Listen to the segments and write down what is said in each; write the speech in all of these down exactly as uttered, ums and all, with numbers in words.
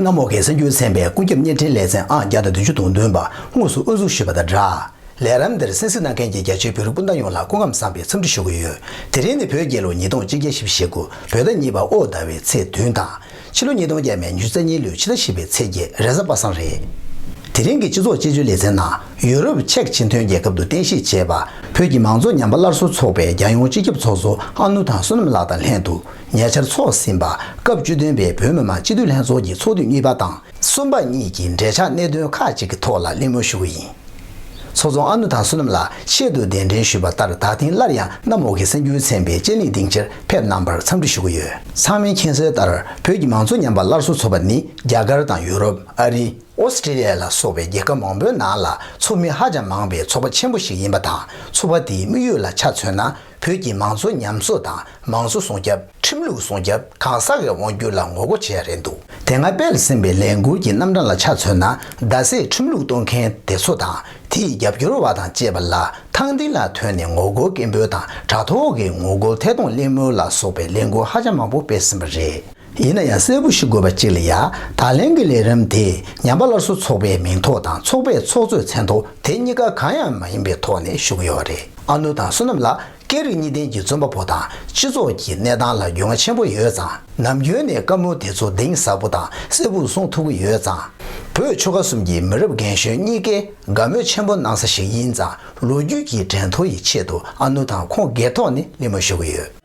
གནམ་འོག་གི་གསར་འགྱུར་ཚན་པའི་ཀུན་ཁྱབ་བརྙན་འཕྲིན་ལེ་ཚན་ཨང་བརྒྱ་དང་བདུན་ཅུ་དོན་བདུན་པ་དངོས་སུ་དབུ་འཛུགས་ཞུས་པ་དང་སྦྲགས། ལས་རིམ་འདིར་གསན་གཟིགས་གནང་མཁན་གྱི་རྒྱ་ཆེའི་བོད་རིགས་སྤུན་ཟླ་ཡོངས་ལ་སྐུ་ཁམས་བཟང་བའི་འཚམས་འདྲི་ཞུ་གི་ཡོད། དེ་རིང་ནི་བོད་རྒྱལ་ལོ་ཉིས་སྟོང་ཆིག་བརྒྱ་བཞི་བཅུ་ཞེ་དགུ་བོད་ཟླ་གཉིས་པ་དབོ་ཟླ་བའི་ཚེས་བདུན་དང་། ཕྱི་ལོ་ཉིས་སྟོང་བརྒྱ་མེད་ཉི་ཤུ་རྩ་གཉིས་ལོའི་ཕྱི་ཟླ་བཞི་པའི་ཚེས་བརྒྱད་རེས་གཟའ་པ་སངས་རེད། དེ་རིང་གི་སྤྱི་ཚོགས་དཔྱད་བརྗོད་ལེ་ཚན་ནང་ཡུ་རོབ་ཅེཀ་སྤྱི་མཐུན་རྒྱལ་ཁབ་ཏུ་རྟེན་གཞི་བྱས་པ་བོད་ཀྱི་མང་གཙོ་ཉམས་པ་སླར་གསོ་ཚོགས་པའི་རྒྱལ་ཡོངས་སྤྱི་ཁྱབ་ཚོགས་གཙོ་ཨ་ནུ་ཐང་བསོད་ནམས་ལགས་དང་ལྷན་དུ་ཉེ་ཆར་འཚོགས་ཟིན་པ་སྐབས་བཅུ་བདུན་པའི་བོད་མི་མང་སྤྱི་འཐུས་ལྷན་ཚོགས་ཀྱི་ཚོགས་དུས་གཉིས་པ་དང་གསུམ་པ་གཉིས་ཀྱི་འབྲེལ་ཆགས་གནད་དོན་ཁག་ཅིག་གི་ཐོག་ལ་གླེང་མོལ་ཞུ་གི་ཡིན། ཚོགས་གཙོ་ཨ་ནུ་ཐང་བསོད་ནམས་ལགས་ཆེད་དུ་གདན་འདྲེན་ཞུས་པ་ལྟར་ད་ཐེངས་སླར་ཡང་གནམ་འོག་གི་གསར་འགྱུར་ཚན་པའི་དཔྱད་གླེང་སྡིངས་ཆར་ཕེབས་གནང་པར་འཚམས་འདྲི་ཞུ་གི་ཡོད། ཚང་མས་མཁྱེན་གསལ་ལྟར་བོད་ཀྱི་མང་གཙོ་ཉམས་པ་སླར་གསོ་ཚོགས་པ་ནི་རྒྱ་གར་དང་ཡུ་རོབ། ཨ་རི། ཨོ་སི་ཀྲི་ལི་ཡ་ལ་སོགས་པའི་རྒྱལ་ཁབ་མང་པོའི་ནང་ལ་ཚོགས་མི་ཧ་ཅང་མང་བའི་ཚོགས་པ་ཆེན་པོ་ཞིག་ཡིན་པ་དང་། ཚོགས་པ་དེའི་དམིགས་ཡུལ་ལ་ཆ་མཚོན་ན། བོད་ཀྱི་མང་གཙོ་ཉམས་གསོ་དང་མང་གཙོ་སྲུང་སྐྱོབ། ཁྲིམས་ལུགས་སྲུང་སྐྱོབ། གང་ཟག་གི་དབང་སྒྱུར་ལ་ངོ་རྒོལ་བྱེད་ཡ་རེད་འདུག་དེ་སྔ་སྤེལ་ཟིན་པའི་ལས་འགུལ་གྱི་རྣམ་གྲངས་ལ་ཆ་མཚོན་ན། རྡ་སའི་ཁྲིམས་ལུགས་གཏོར་མཁན་དེ་ཚོ་དང་། དེའི་རྒྱབ་སྐྱོར་བ་དང་བཅས་པ་ལ་ཐང་སྟེང་ལ་ཐོན་ནས་ངོ་རྒོལ་སྐད་འབོད་དང་དྲ་ཐོག་གི་ངོ་རྒོལ་ཐད་གཏོང་གླེང་མོལ་ལ་སོགས་པའི་ལས་འགུལ་ཧ་ཅང་མང་པོ་སྤེལ་ཟིན་པ་རེད། ཡིན་ན་ཡང་གསལ་པོ་ཞིག་དགོས་པ་གཅིག་ལ་ཡ། ད་ལན་གྱི་ལས་རིམ་དེ་ཉམས་པ་སླར་གསོ་ཚོགས་པའི་མིང་ཐོག་དང་ཚོགས་པའི་ཚོགས་གཙོའི་མཚན་ཐོག་དེ་གཉིས་ཀ་གང་ཡང་མ་ཡིན་པའི་ཐོག་ནས་ཞུ་གི་ཡོད་རེད། ཨ་ནུ་ཐང་བསོད་ནམས་ལགས་སྐད་རིགས་གཉིས་ལྡན་གྱི་རྩོམ་པ་པོ་དང་སྤྱི་ཚོགས་ཀྱི་གནས་སྟངས་ལ་རྒྱུས་མངའ་ཆེན་པོ་ཡོད་ཙང་། ནམ་རྒྱུན་ནས་བཀའ་མོལ་དེ་ཚོ་གཏིང་ཟབ་པོ་དང་གསལ་པོ་གསུང་ཐུབ་ཀྱི་ཡོད་ཙང་། བོད་ཆོལ་ཁ་གསུམ་གྱི་མི་རབས་རྒན་གཞོན་གཉིས་ཀས་དགའ་མོས་ཆེན་པོ་གནང་ས་ཞིག་ཡིན་ཙང་། ལོ་རྒྱུས་ཀྱི་དྲན་ཐོ་ཡི་ཆེད་དུ་ཨ་ནུ་དང་ཁོང་སྒེར་ཐོག་ནས་གླེང་མོལ་ཞུ་གི་ཡོད།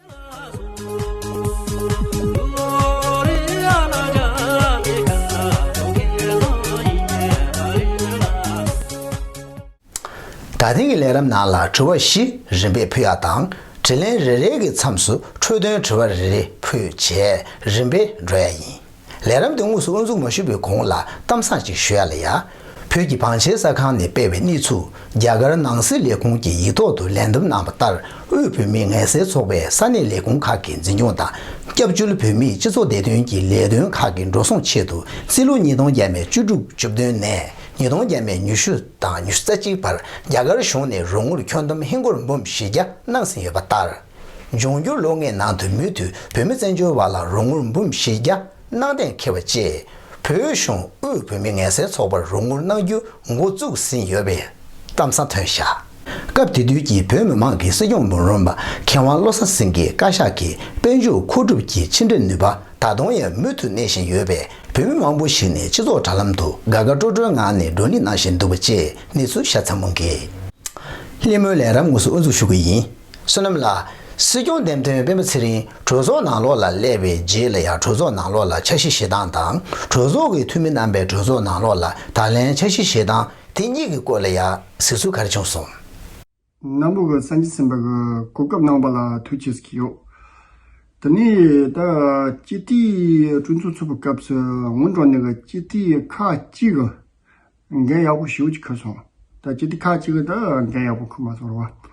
ད་ཐེངས་ཀྱི་ལས་རིམ་ནང་ལ་དྲི་བ་བཞི་རིམ་པས་ཕུལ་ཡ་དང་། དྲིས་ལན་རེ་རེ་གི་མཚམས་སུ་འཕྲོས་དོན་དྲི་བ་རེ་རེ་ཕུལ་བྱས་རིམ་པས་འགྲོ་ཡ་ཡིན། ལས་རིམ་དེ་དངོས་སུ་དབུ་འཛུགས་མ་ཞུས་པའི་གོང་ལ་གཏམ་བཟང་ཅིག་ཞུ་ཡ་ལ་ཡ། བོད་ཀྱི་བང་ཆེན་གསར་ཁང་ནས་སྤེལ་བའི་གནས་ཚུལ། རྒྱ་གར་ནང་སྲིད་ལས་ཁུངས་ཀྱིས་ཡིག་ཐོག་ཏུ་ལན་འདེབས་གནང་བ་ལྟར། དབུས་བོད་མིའི་ངལ་སེལ་ཚོགས་པས་ས་གནས་ལས་ཁུངས་ཁག་གི་འཛིན་སྐྱོང་དང་། སྐྱབས་བཅོལ་བོད་མིའི་སྤྱི་ཚོགས་བདེ་དོན་གྱི་ལས་དོན་ཁག་གི་འགྲོ་སོང་ཆེད་དུ། རྩིས་ལོ་ཉིས་སྟོང་བརྒྱ་མེད་བཅུ་དྲུག་བཅུ་བདུན་ནས་ཉིས་སྟོང་བརྒྱ་མེད་ཉི་ཤུ་དང་ཉི་ཤུ་རྩ་གཅིག་བར་རྒྱ་གར་གཞུང་ནས་རོགས་དངུལ་ཁྱོན་བསྡོམས་ཧིན་སྒོར་འབུམ་བཞི་བརྒྱ་གནང་ཟིན་ཡོད་པ་ལྟར། འབྱུང་འགྱུར་ལོ་ལྔའི་ནང་དུ་མུ་མཐུད་བོད་མི་བཙན་བྱོལ་བ་ལ་རོགས་དངུལ་འབུམ་བཞི་བརྒྱ་གནང་གཏན་འཁེལ་བ་བཅས། བོད་གཞུང་དབུས་བོད་མིའི་ངལ་སེལ་ཚོགས་པར་རོགས་དངུལ་གནང་རྒྱུ་འགོ་བཙུགས་ཟིན་ཡོད་པའི་གཏམ་བཟང་ཐོན་བཞག་སྐབས་དེ་དུས་ཀྱི་བོད་མི་མང་གི་སྲིད་སྐྱོང་འབུམ་རམས་པ་མཁས་དབང་བློ་བཟང་སེང་གེའི་བཀའ་ཤག་གི་དཔལ་འབྱོར་མཁོ་སྒྲུབ་ཀྱི་ཕྱི་འབྲེལ་ནུས་པ་ད་དུང་ཡང་མུ་མཐུད་གནས་བཞིན་ཡོད་པས། བོད་མི་མང་པོ་ཞིག་ནས་སྤྱི་ཚོགས་དྲ་ལམ་དུ་དགའ་དགའ་སྤྲོ་སྤྲོའི་ངང་ནས་བགྲོ་གླེང་གནང་བཞིན་འདུག་པ་བཅས་གནས་ཚུལ་ཤ་ཚ་མུང་གིས། གླེང་མོལ་ལས་རིམ་དངོས་སུ་དབུ་འཛུགས་ཞུ་གི་ཡིན། བསོད་ནམས་ལགས། སྲིད་སྐྱོང་འདེམས་ཐོན་སྤེན་པ་ཚེ་རིང་གྲོས་ཚོགས་ནང་ལོགས་ལ་སླེབས་པའི་རྗེས་ལ་ཡང་གྲོས་ཚོགས་ནང་ལོགས་ལ་འཆར་གཞི་བཞེས་སྟངས་དང་། གྲོས་ཚོགས་ཀྱི་འཐུས་མི་རྣམ་པས་གྲོས་ཚོགས་ནང་ལོགས་ལ་ད་ལན་འཆར་གཞི་བཞེས་སྟངས་དེ་གཉིས་ཀྱི་སྐོར་ལ་ཡང་གཟིགས་ཚུལ་ག་རེ་བྱུང་སོང་། རྣམ་པ་གི་གསན་རྒྱུ་ཟིན་པ་གི་གོ་སྐབས་གནང་བ་ལ་ཐུགས་རྗེ་ཆེ་ཞུ་གི་ཡོད། དེ་ནས་ད་སྤྱི་འཐུས་གྲོས་ཚོགས་ཚོགས་པའི་སྐབས་སུ་སྔོན་འགྲོ་ནས་གི་སྤྱི་འཐུས་ཁག་ཅིག་གི་འགན་ཡག་པོ་ཞེ་པོ་ཅིག་འཁུར་སོང་། ད་སྤྱི་འཐུས་ཁག་ཅིག་གི་ད་འགན་ཡག་པོ་འཁུར་མ་སོང་ར་བ།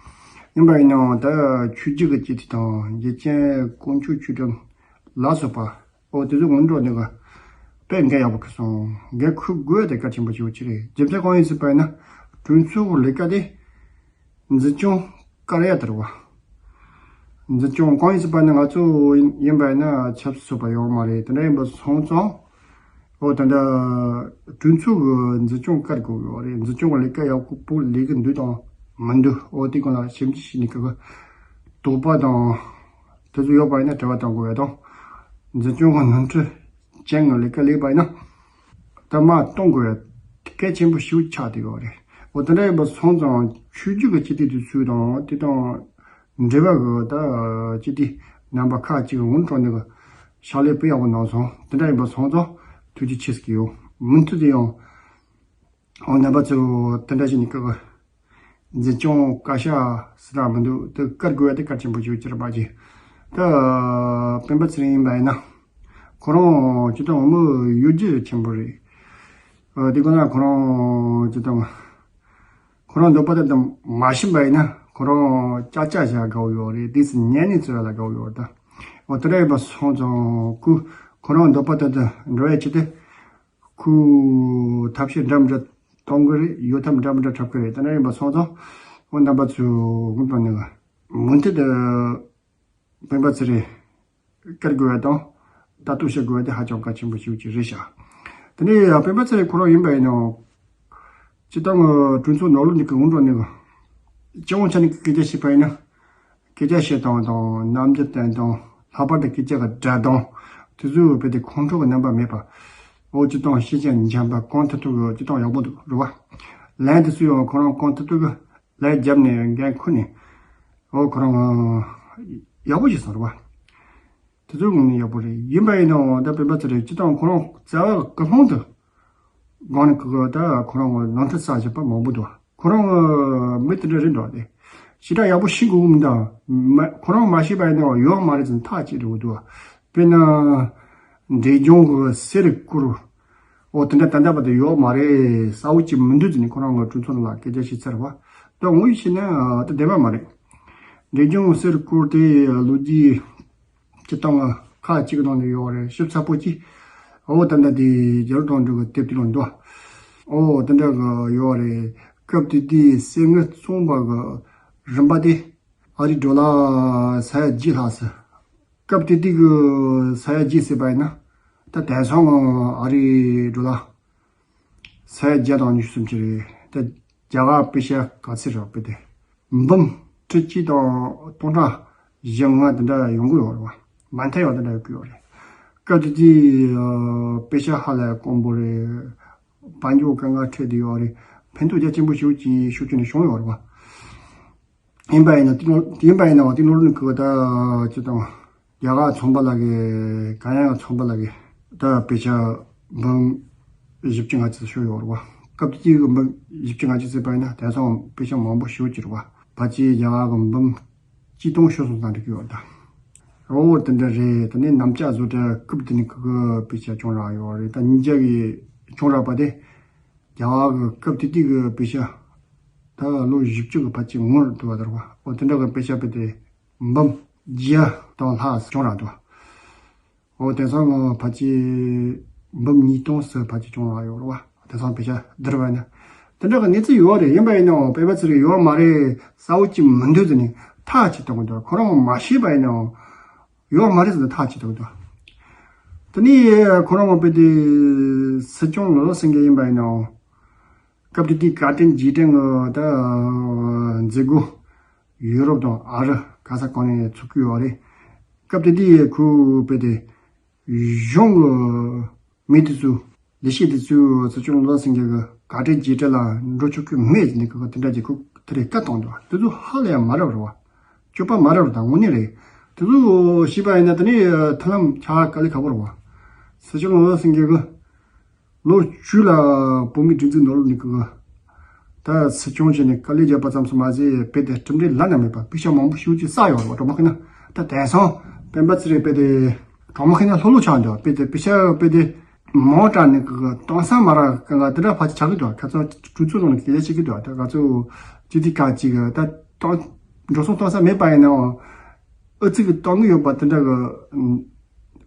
ཡིན་པ་ཡིན་ནའང་ད་ཆོས་བརྒྱུད་ཀྱི་སྤྱི་འཐུས་དང་འཇིག་རྟེན་དཀོན་མཆོག་ཆོས་སྒྲོན་ལ་སོགས་པ། འོ་དེ་ཚོ་སྔོན་འགྲོ་ནས་གི་དཔེ་འགན་ཡག་པོ་འཁུར་སོང་། འགན་འཁུར་དགོས་དེ་གལ་ཆེན་པོ་ཞེ་པོ་ཅིག་རེད། རྒྱུ་མཚན་གང་ཡིན་ཟེར་བ་ཡིན་ན། གྲོས་ཚོགས་ལས་ཀ་དེ་འཛིན་སྐྱོང་བཀར་ཡ་དེ་རེད་བ། འཛིན་སྐྱོང་གང་ཡིན་ཟེར་བ་ནི་ང་ཚོ་ཡིན་པ་ཡིན་ན་ཆབ་སྲིད་ཚོགས་པ་ཡོད་མ་རེད། དེ་འདྲ་ཡིན་པ་སོང་ཙང་། འོ་ད་ལྟ་གྲོས་ཚོགས་ཀྱི་འཛིན་སྐྱོང་བཀར་དགོས་ཡོད་རེད། འཛིན་སྐྱོང་གི་ལས་ཀ་ཡག་པོ་ལས་ཀྱི་འདུག་དང་མི་འདུག་འོ་དེ་སྒང་ལ་ཞིབ་འཇུག་བྱས་ནས་ཀྱི་དོགས་པ་དང་དེ་ཚོ་ཡོད་པ་ཡིན་ན་དྲི་བ་གཏོང་དགོས་ཡ་དང་། འཛིན་སྐྱོང་གི་ནོར་འཁྲུལ་ཅན་གྱི་ལས་ཀ་ལས་པ་ཡིན་ན་ད་མར་གཏོང་དགོས་ཡ་གལ་ཆེན་པོ་ཞེ་པོ་ཆགས་བསྡད་ཡོད་རེད། འོ་དེ་འདྲ་ཡིན་པ་སོང་ཙང་ཆོས་བརྒྱུད་ཀྱི་སྤྱི་འཐུས་དེ་ཚོས་དང་དེ་དང་། འབྲེལ་བ་གི་ད་སྤྱི་འཐུས་རྣམ་པ་ཁག་ཅིག་སྔོན་འགྲོ་ནས་གི་ཕྱག་ལས་དཔེ་ཡག་པོ་གནང་སོང་། དེ་འདྲ་ཡིན་པ་སོང་ཙང་ཐུགས་རྗེ་ཆེ་ཟེར་གྱི་ཡོད། མུ་མཐུད་དུ་ཡང་འོ་རྣམ་པ་ཚོས་དེ་འདྲ་བྱས་ནས་གི་འཛིན་སྐྱོང་བཀའ་ཤག་ཟེར་ར་མི་འདུག་དེ་བཀར་དགོས་ཡ་དེ་གལ་ཆེན་པོ་ཞིག་ཅིག་རེད་པ་ཅིག་ད་སྤེན་པ་ཚེ་རིང་ཡིན་པ་ཡིན་ན་ཁོ་རང་སྤྱིར་བཏང་བུ་མོ་ཡུལ་རྒྱུ་ཆེན་པོ་རེད། ཨ་དེ་ཁོ་ན་ཁོ་རང་སྤྱིར་བཏང་། ཁོ་རང་འདོད་པ་ལྟར་དུ་མ་ཕྱིན་པ་ཡིན་ན་ཁོ་རང་ཅག་ཅག་བྱ་དགའ་བོ་ཡོད་རེད། དེ་སྲིད་ཉན་ནས་འཚོ་ཡ་ལ་དགའ་བོ་ཡོད་རེད་ད། འོ་དེ་འདྲ་ཡིན་པ་སོང་ཙང་ཁོ་ཁོ་རང་འདོད་པ་ལྟར་དུ་འགྲོ་ཡ་ཆེད་དུ་ཁོས་ཐབས་ཤེས་འདྲ་མི་འདྲ་གཏོང་གི་རེད། གཡོལ་ཐབས་འདྲ་མི་འདྲ་འཁྲབ་ཀྱི་རེད། དེ་འདྲ་ཡིན་པ་སོང་ཙང་འོ་རྣམ་པ་ཚོས་སྔོན་དུ་ནས་མུ་མཐུད་དུ་སྤེན་པ་ཚེ་རིང་བཀར་དགོས་པ་དང་ལྟ་རྟོག་བྱེད་དགོས་པ་དེ་ཧ་ཅང་གལ་ཆེན་པོ་ཞིག་ཅིག་རེད་ཤག་དེ་ནས་སྤེན་པ་ཚེ་རིང་ཁོ་རང་ཡིན་པ་ཡིན་ནའང་། སྤྱིར་བཏང་གི་གྲོས་ཚོགས་ནང་ལོགས་ནས་ཀྱི་སྔོན་འགྲོ་ནས་ཀྱི་སྤྱི་ཡོངས་ཆ་ནས་ཀྱི་སྐད་ཆ་བཤད་པ་ཡིན་ན། སྐད་ཆ་བཤད་སྟངས་དང་རྣམ་འགྱུར་བསྟན་སྟངས། ལྷག་པར་དུ་སྐད་ཆ་གི་སྒྲ་གདངས། དེ་ཚོའི་བོད་དེ་ཁོང་ཁྲོ་གི་རྣམ་པ་མེད་པ། འོ་སྤྱིར་བཏང་ཤེས་བྱ་འཇམ་པ་གང་ཐུབ་ཐུབ་ཀྱི་སྤྱིར་བཏང་ཡག་པོ་འདུག་རེད་བ། ལན་དེ་ཚོ་ཡང་ཁོ་རང་གང་ཐུབ་ཐུབ་ཀྱི་ལན་བརྒྱབ་ནས་འགན་འཁུར་ནས། འོ་ཁོ་རང་ཡག་པོ་ཞིག་སོང་རེད་བ། དེ་ཚོའི་ངོས་ནས་ཡག་པོ་རེད། ཡིན་པ་ཡིན་ནའང་ད་སྤེན་པ་ཚེ་རིང་སྤྱིར་བཏང་ཁོ་རང་རྩ་བ་སྐུ་སློང་དུ་སྒང་ནས་ཀྱི་ད་ཁོ་རང་ནོར་འཁྲུལ་བསགས་བཞག་པ་མང་པོ་འདུག་ཁོ་རང་མི་དེ་འདྲ་རེད་འདུག་སྟེ། ཞེ་དྲག་ཡག་པོ་ཤེས་དགོས་མི་འདུག་མ་ཁོ་རང་མ་ཤེས་པ་ཡིན་ནའང་ཡོད་མ་རེད་ཟེར་ནས་ཐག་བཅད་འགྲོ་གི་འདུག་དཔེར་ན། འབྲས་ལྗོངས་ཀྱི་གསེར་སྐོར། འོ་དེ་འདྲ་ད་ལྟ་བར་དུ་ཡོད་མ་རེད། གསལ་བོ་ཅིག་མི་འདུག་ཟེར་ནས་ཁོ་རང་གི་གྲོས་ཚོགས་ནང་ལ་སྐད་ཆ་བཤད་ཚར་བ། ད་དངོས་ཡོད་བཤད་ན་ད་བདེན་པ་མ་རེད། འབྲས་ལྗོངས་གསེར་སྐོར་དེ་ལོ་རྒྱུས་སྤྱིར་བཏང་ཁག་ཅིག་གི་ནང་ནས་ཡོད་རེད། ཞིབ་ཚགས་པོ་ཅིག་འོ་ད་ལྟ་དེ་རྒྱ་རོ་དང་འབྲུ་གི་དེབ་དེ་ལ་འདུག་འོ་དེ་འདྲ་གི་ཡོད་རེད། སྐབས་དེ་དུས་གསེར་དངུལ་བཙོངས་པ་གི་རིམ་པ་དེ། ཨ་རིའི་ཌོ་ལར་ས་ཡ་བརྒྱད་ལྷག་ཟེར། སྐབས་དེ་དུས་ཀྱི་ས་ཡ་བརྒྱད་ཟེར་བ་ཡིན་ན། ད་དེང་སང་ཨ་རིའི་ཌོ་ལར་ས་ཡ་བརྒྱ་དང་ཉི་ཤུ་སུམ་ཅུ་རེད། ད་རྒྱ་གར་པེ་ཤ་ག་ཚོད་རེད་པས་དེ། འབུམ་ཁྲི་གཅིག་དང་སྟོང་ཕྲག་བཞི་ལྔ་དེ་འདྲ་ཡོང་གི་ཡོད་རེད་བ། མ་མཐའ་ཡང་དེ་འདྲ་ཡོང་གི་ཡོད་རེད། སྐབས་དེ་དུས་པེ་ཤ་ཧ་ལས་དཀོན་པོ་རེད། དཔལ་འབྱོར་དཀའ་ངལ་འཕྲད་བསྡད་ཡོད་རེད། ཕན་ཐོགས་རྒྱ་ཆེན་པོ་ཞེ་པོ་ཅིག་ཕྱོགས་བཅུ་ནས་བྱུང་ཡོད་རེད་བ། ཡིན་པ་ཡིན་ན་དེ་ནོར་དེ་ཡིན་པ་ཡིན་ནའང་དེ་ནོར་ནི་ཁུ་ད་ཅི་དང་རྒྱ་གར་ཚོང་པ་ལ་གི་གང་ཡང་ཚོང་པ་ལ་གི་ད་པེ་ཤ་འབུམ་བཞི་བཅུ་ང་གཅིག་ཤོར་ཡོད་རེད་བ། སྐབས་དེ་དུས་ཀྱི་འབུམ་བཞི་བཅུ་ང་གཅིག་ཟེར་བ་ཡིན་ན་དེང་སང་པེ་ཤ་མང་པོ་ཞེ་པོ་ཅིག་རེད་བ། ཕལ་ཆེར་རྒྱ་གར་གི་འབུམ་གཅིག་སྟོང་ཤོར་སོང་ཙང་འགྲིག་གི་ཡོད་ད། འོ་དེ་འདྲ་རེད། ད་ནི་ནམ་ཅག་བཟོ་གྲྭ་སྐབས་དེ་ནི་ཁུ་གི་པེ་ཤ་ཅུང་རག་ཡོད་རེད། ད་ཉིན་རྒྱག་གི་ཅུང་རག་པ་དེ། རྒྱ་གར་གྱི་སྐབས་དེ་དུས་ཀྱི་པེ་ཤ། ད་ལོ་བཞི་བཅུ་གི་ཕལ་ཆེར་ངོ་རུ་བསྡུ་བ་དར་བ། འོ་དེ་འདྲ་གི་པེ་ཤ་དཔེ་དེ་འབུམ་བརྒྱ་དང་ལྷག་ཙམ་ཅུང་རག་འདུག་འོ་དེང་སང་ངོ་ཕལ་ཆེར་འབུམ་ཉིས་སྟོང་ཙམ་ཕལ་ཆེར་ཅུང་རག་ཡོད་རེད་བ། དེང་སང་པེ་ཤ་བསྡུར་བ་ན། དེ་འདྲ་གི་གནས་ཚུལ་ཡོད་རེད། ཡིན་པ་ཡིན་ནའང་སྤེན་པ་ཚེ་རིང་ཡོད་མ་རེད། གསལ་བོ་ཅིག་མི་འདུག་ཟེར་ནས་ཐག་ཆོད་བཏང་གི་འདུག་ཁོ་རང་མ་ཤེས་པ་ཡིན་ནའང་། ཡོད་མ་རེད་ཟེར་ན་ཐག་ཆོད་འདུག་ད། དེ་ནས་ཁོ་རང་དཔེ་དེ་སྲིད་སྐྱོང་ལོ་སེང་གེ་ཡིན་པ་ཡིན་ནའང་། སྐབས་དེ་དུས་བཀའ་དྲིན་རྗེས་དྲན་གྱི་ད་མཛད་སྒོ་ཡུ་རོབ་དང་ཨ་རི་ག་ས་གང་ནས་ཚོགས་ཀྱི་ཡོད་རེད། སྐབས་དེ་དུས་ཁོས་དཔེ་དེ་གཞུང་གི་མི་དེ་ཚོ་ལས་བྱེད་དེ་ཚོས་སྲིད་སྐྱོང་ལོ་སེང་གེ་གི་བཀའ་དྲིན་རྗེས་དྲན་ལ་འགྲོ་ཆོག་གི་མེད་ཟེར་ནས་ཁོ་དེ་འདྲ་གྱི་ཁོ་དེ་རེད་བཀའ་བཏང་འདུག་དེ་ཚོ་ཧ་ལས་ཡང་མ་རབས་རེད་བ། སྤྱོད་པ་མ་རབས་རེད་ད་དངོས་གནས་རེད། དེ་ཚོ་ཤེས་པ་ཡིན་ན་དེ་ནས་ཐར་ལམ་ཆགས་དཀའ་ལས་ཁག་པོ་རེད་བ། སྲིད་སྐྱོང་ལོ་སེང་གེ་གི་ལོ་བཅུ་ལ་བོད་མིའི་སྒྲིག་འཛུགས་ནང་ལོགས་ནས་ཀྱི་ད་སྲིད་སྐྱོང་བྱས་ནས་དཀའ་ལས་བརྒྱབ་པ་ཙམ་དུ་མ་ཟད་དཔེ་དེ་གྲུབ་འབྲས་བླ་ན་མེད་པ་པེ་ཤ་མང་པོ་ཞེ་པོ་ཅིག་བསགས་ཡོད་རེད་བ། གྲོགས་མོ་ཁེ་ན་ད་དེང་སང་སྤེན་པ་ཚེ་རིང་དཔེ་དེ་གྲོགས་མོ་ཁེ་ན་ལྷོད་ལྷོད་ཆགས་འདུག་དཔེ་དེ་པེ་ཤ་དཔེ་དེ་མང་དྲགས་ནས་ཀྱི་གཏོང་ས་མ་རག་གི་དེ་འདྲ་ཕལ་ཆེར་ཆགས་ཀྱི་འདུག་ཁ་སང་གྲོས་ཚོགས་ནང་ནས་སྐད་ཆ་བཤད་ཀྱི་འདུག་ད་ང་ཚོ་སྤྱི་འཐུས་ཁག་ཅིག་གི་ད་གཏོང་འགྲོ་སོང་གཏོང་ས་མེད་པ་ཡིན་ནའང་ཨུ་ཚུགས་ཀྱིས་གཏོང་གི་ཡོད་པ་དེ་འདྲ་གི་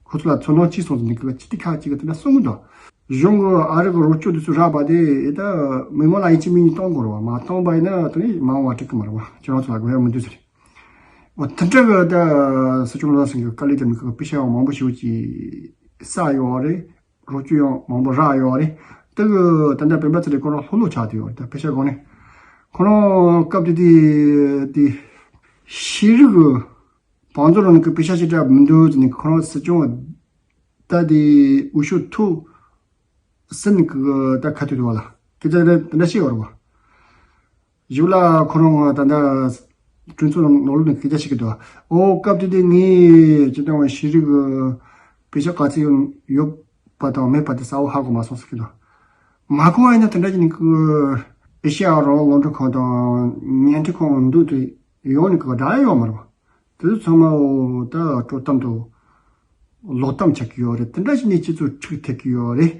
ཁོ་ཚོ་ལ་ཚོར་སྣང་སྐྱེས་སོང་ཟེར་ནས་ཀྱི་སྤྱི་འཐུས་ཁག་ཅིག་གི་དེ་འདྲ་གསུང་གི་འདུག་གཞུང་གི་ཨ་རི་གི་རོགས་སྐྱོར་དེ་ཚོ་རག་པ་དེ་ད་མི་མང་ལ་ཡིན་གཅིག་མིན་གཉིས་གཏོང་དགོས་རེད་བ། མ་གཏོང་པ་ཡིན་ན་དེ་ནི་མ་འོངས་པ་འགྲིག་གི་མ་རེད་བ། ཁྱེད་རང་ཚོ་ལ་དགོས་ཡ་མི་འདུག་ཟེར། འོ་དེ་འདྲ་གི་ད་སྲིད་སྐྱོང་ལོ་སེང་གི་དཀའ་ལས་དེ་མི་ཁག་པེ་ཤ་ཡང་མང་པོ་ཞེ་པོ་ཅིག་བསགས་ཡོད་རེད། རོགས་སྐྱོར་ཡང་མང་པོ་རག་ཡོད་རེད། དེ་གི་ད་ལྟ་སྤེན་པ་ཚེ་རིང་ཁོ་རང་ལྷོད་ལྷོད་ཆགས་བསྡད་ཡོད་རེད། ད་པེ་ཤ་སྒང་ནས་ཁོ་རང་སྐབས་དེ་དུས་དེ་ཤེས་རིག་གི་བང་མཛོད་ནང་གི་པེ་ཤ་ཞིག་སྤྲད་མི་འདུག་ཟེར་ནས་ཁོ་རང་སྲིད་སྐྱོང་ད་དེ་འོས་ཤོག་ཐོབ་ཟིན་གི་ད་ཁ་ཐུག་ཐུག་བ་ལ་སྐད་ཆ་དེ་འདྲ་བཤད་ཡོད་རེད་བ། ཞིབ་ལ་ཁོ་རང་ད་ལྟ་གྲོས་ཚོགས་ནང་ལོགས་ནས་སྐད་ཆ་བཤད་ཀྱི་འདུག་འོ་སྐབས་དེ་དུས་ངས་ཇི་ལྟར་ཤེས་རིག་གི་པེ་ཤ་ག་ཚོད་ཡོད་པ་དང་མེད་པ་དེ་གསལ་བོ་ཧ་གོ་མ་སོང་ཟེར་གྱི་འདུག་མ་གོ་བ་ཡིན་ན་དེ་འདྲ་ཅིག་ནི་ཨེ་ཤེ་ཡ་རང་དབང་རླུང་འཕྲིན་ཁང་དང་བརྙན་འཕྲིན་ཁང་འདུག་དུས་ཡོང་ནི་གི་སྒྲ་ཡང་ཡོད་མ་རེད་བ། དེ་ཚོ་ཚང་མ་འོ་ད་དཀྲོག་གཏམ་དང་ལོག་གཏམ་ཆགས་ཀྱི་ཡོད་རེད། དེ་འདྲ་ཞིག་ནས་སྤྱི་ཚོགས་འཁྲུག་ཐེབས་ཀྱི་ཡོད་རེད།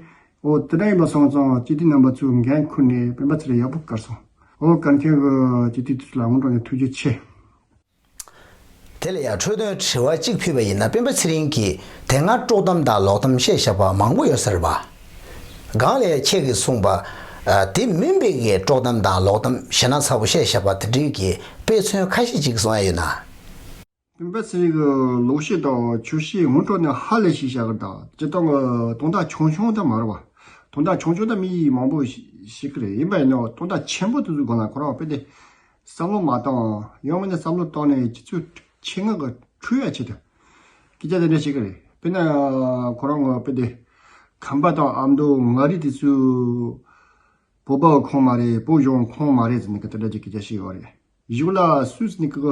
འོ་དེ་འདྲ་ཡིན་པ་སོང་ཙང་སྤྱི་འཐུས་རྣམ་པ་ཚོས་འགན་འཁུར་ནས་སྤེན་པ་ཚེ་རིང་ཡག་པོ་བཀར་སོང་། འོ་བཀར་མཁན་གྱི་སྤྱི་འཐུས་དེ་ཚོ་ལ་སྔོན་འགྲོ་ནས་ཐུགས་རྗེ་ཆེ། དེ་ལ་ཡང་འཕྲོས་དོན་དྲི་བ་གཅིག་ཕུལ་བ་ཡིན་ན། སྤེན་པ་ཚེ་རིང་གིས་དེ་སྔ་དཀྲོག་གཏམ་དང་ལོག་གཏམ་བཤད་བཞག་པ་མང་པོ་ཡོད་ས་རེད་པ། སྒང་ལ་ཡང་ཁྱེད་ཀྱིས་གསུངས་པ། ཨ། དེ་མིན་པའི་གི་དཀྲོག་གཏམ་དང་ལོག་གཏམ་ཞེ་ན་ཚ་པོ་བཤད་བཞག་པ་དེ་འདྲའི་གི་དཔེ་མཚོན་ཁ་ཤས་ཅིག་གསུང་ཡ་ཡོད་ན། སྤེན་པ་ཚེ་རིང་གི་ལོག་བཤད་དང་ཆོས་བཤད་སྔོན་འགྲོ་ནས་ཧ་ལས་ཤེས་བཞག་གི་དང་སྤྱིར་བཏང་གི་དོན་དག་ཆུང་ཆུང་ད་མ་རེད་པ། དོན་དག་ཆུང་ཆུང་དང་མི་མང་པོ་ཞིག་གི་རེད། ཡིན་པ་ཡིན་ནའང་དོན་དག་ཆེན་པོ་དེ་ཚོའི་སྒང་ལ་ཁོ་རང་དཔེ་དེ་བསམ་བློ་མ་བཏང་། ཡང་མིན་ན་བསམ་བློ་བཏང་ནས་ཁྱེད་ཚོའི་ཆེད་མངགས་ཀྱི་འཁྲུལ་ཡ་ཆེད་དུ་སྐད་ཆ་དེ་འདྲ་བཤད་ཀྱི་རེད། དཔེར་ན་ཁོ་རང་ངོ་དཔེ་དེ་ཁམས་པ་དང་ཨ་མདོ་མངའ་རིས་དེ་ཚོའི་བོད་པ་གི་ཁོངས་མ་རེད། བོད་གཞུང་ཁོངས་མ་རེད་ཟེར་ནས་གི་དེ་འདྲ་གི་སྐད་ཆ་བཤད་ཡོད་རེད། གཞུག་ལ་སུས་ཟེར་ནས་གི་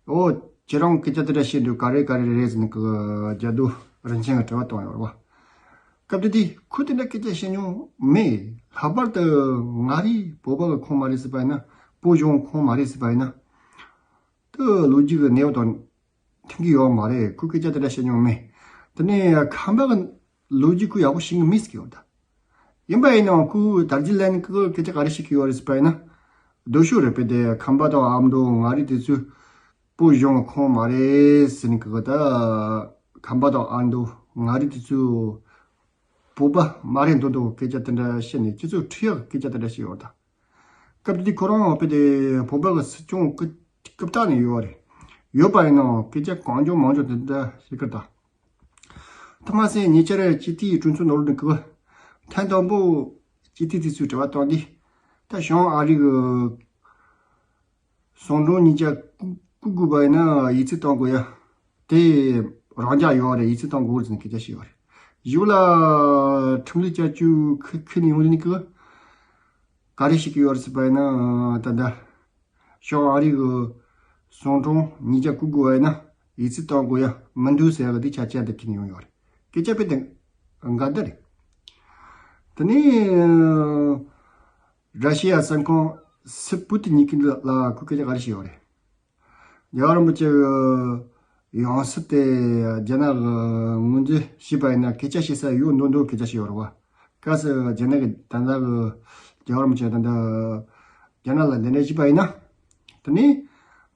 ཨོ་ཁྱེད་རང་སྐད་ཆ་དེ་འདྲ་བཤད་འདུག་ག་རེ་ག་རེ་རེད་ཟེར་ནས་གི་རྒྱ་རྡོ་རིན་ཆེན་གི་དྲི་བ་བཏང་ཡོད་རེད་བ། སྐབས་དེ་དུས་ཁོས་དེ་འདྲ་སྐད་ཆ་བཤད་མྱོང་མེད། ལྷག་པར་དུ་མངའ་རིས་བོད་པ་གི་ཁོངས་མ་རེད་ཟེར་བ་ཡིན་ན། བོད་གཞུང་ཁོངས་མ་རེད་ཟེར་བ་ཡིན་ན། དེ་ལོ་རྒྱུས་ཀྱི་གནས་བབ་དང་མཐུན་གྱི་ཡོད་མ་རེད། ཁོས་སྐད་ཆ་དེ་འདྲ་བཤད་མྱོང་མེད། དེ་ནས་ཁམས་པ་གི་ལོ་རྒྱུས་ཁོས་ཡག་པོ་ཤེས་ཀྱི་མེད་ཟེར་གྱི་ཡོད་ད། ཡིན་པ་ཡིན་ནའང་ཁོས་དར་རྒྱས་ལན་ཁོས་སྐད་ཆ་ག་རེ་བཤད་ཀྱི་ཡོད་རེད་ཟེར་བ་ཡིན་ན། རྡོ་ཤོད་རེད། དཔེ་དེ་ཁམས་པ་དང་ཨ་མདོ་མངའ་རིས་དེ་ཚོས་བོད་གཞུང་ཁོངས་མ་རེད་ཟེར་ནས་གི་ད། ཁམས་པ་དང་ཨ་མདོ་མངའ་རིས་དེ་ཚོས་བོད་པ་མ་རེད་མདོག་མདོག་སྐད་ཆ་དེ་འདྲ་བཤད་ནས་ཁྱེད་ཚོ་ཁྲིད་ཡག་སྐད་ཆ་དེ་འདྲ་བཤད་ཡོད་ད། སྐབས་དེ་དུས་ཁོ་རང་དཔེ་དེ་བོད་པ་གི་སྲིད་སྐྱོང་རྐུབ་སྟེགས་ནས་ཡོད་རེད། ཡོད་པ་ཡིན་ནའང་སྐད་ཆ་གང་བྱུང་མང་བྱུང་དེ་འདྲ་བཤད་ཀྱི་ད། ཐོག་མ་སེ་ཉེ་ཆར་སྤྱི་འཐུས་གྲོས་ཚོགས་ནང་ལོགས་ནས་གི་ཐེངས་དང་པོ་སྤྱི་འཐུས་དེ་ཚོས་དྲི་བ་བཏང་དུས། ད་བྱང་ཨ་རི་གི་ཟམ་གདོང་ཉིས་བརྒྱ་བཀུག་དགོས་པ་ཡིན་ན་ཡིག་ཚད་གཏོང་དགོས་ཡ། དེ་རང་འཇགས་ཡོད་རེད། ཡིག་ཚད་གཏོང་དགོས་ཟེར་ནས་སྐད་ཆ་བཤད་ཡོད་རེད། གཞུག་ལ་ཁྲིམས་ལུགས་བསྐྱར་བཅོས་ཁུ་ཁུ་ནས་ཡོང་དུས་ནི་གི་ག་རེ་བཤད་ཀྱི་ཡོད་རེད་ཟེར་བ་ཡིན་ན། ད་ལྟ་བྱང་ཨ་རི་གི་ཟམ་གདོང་ཉིས་བརྒྱ་བཀུག་དགོས་པ་ཡིན་ན་ཡིག་ཚད་གཏོང་དགོས་ཡ་མི་འདུག་ཟེར་ཡ་གི་དེ་ཆ་ཆ་དེ་ཁྱེར་ནས་ཡོང་ཡོད་རེད། སྐད་ཆ་དཔེ་དེ་འགའ་འདི་རེད། དེ་ནས་ར་ཤི་ཡ་གསན་ཁང་སི་པུ་ཏི་ཉིད་ཀྱི་ལ་ཁོས་སྐད་ཆ་ག་རེ་བཤད་ཡོད་རེད། རྒྱལ་བ་རིན་པོ་ཆེ་གི་ཡང་སྲིད་དེ་རྒྱ་ནག་གི་ངོས་འཛིན་བྱས་པ་ཡིན་ན་སྐད་ཆ་བཤད་ས་ཡོད་མདོག་མདོག་སྐད་ཆ་བཤད་ཡོད་རེད་བ། གལ་སྲིད་རྒྱ་ནག་གི་ད་ལྟ་གི་རྒྱལ་བ་རིན་པོ་ཆེ་ད་ལྟ་རྒྱ་ནག་ལ་གདན་འདྲེན་བྱས་པ་ཡིན་ན། དེ་ནས་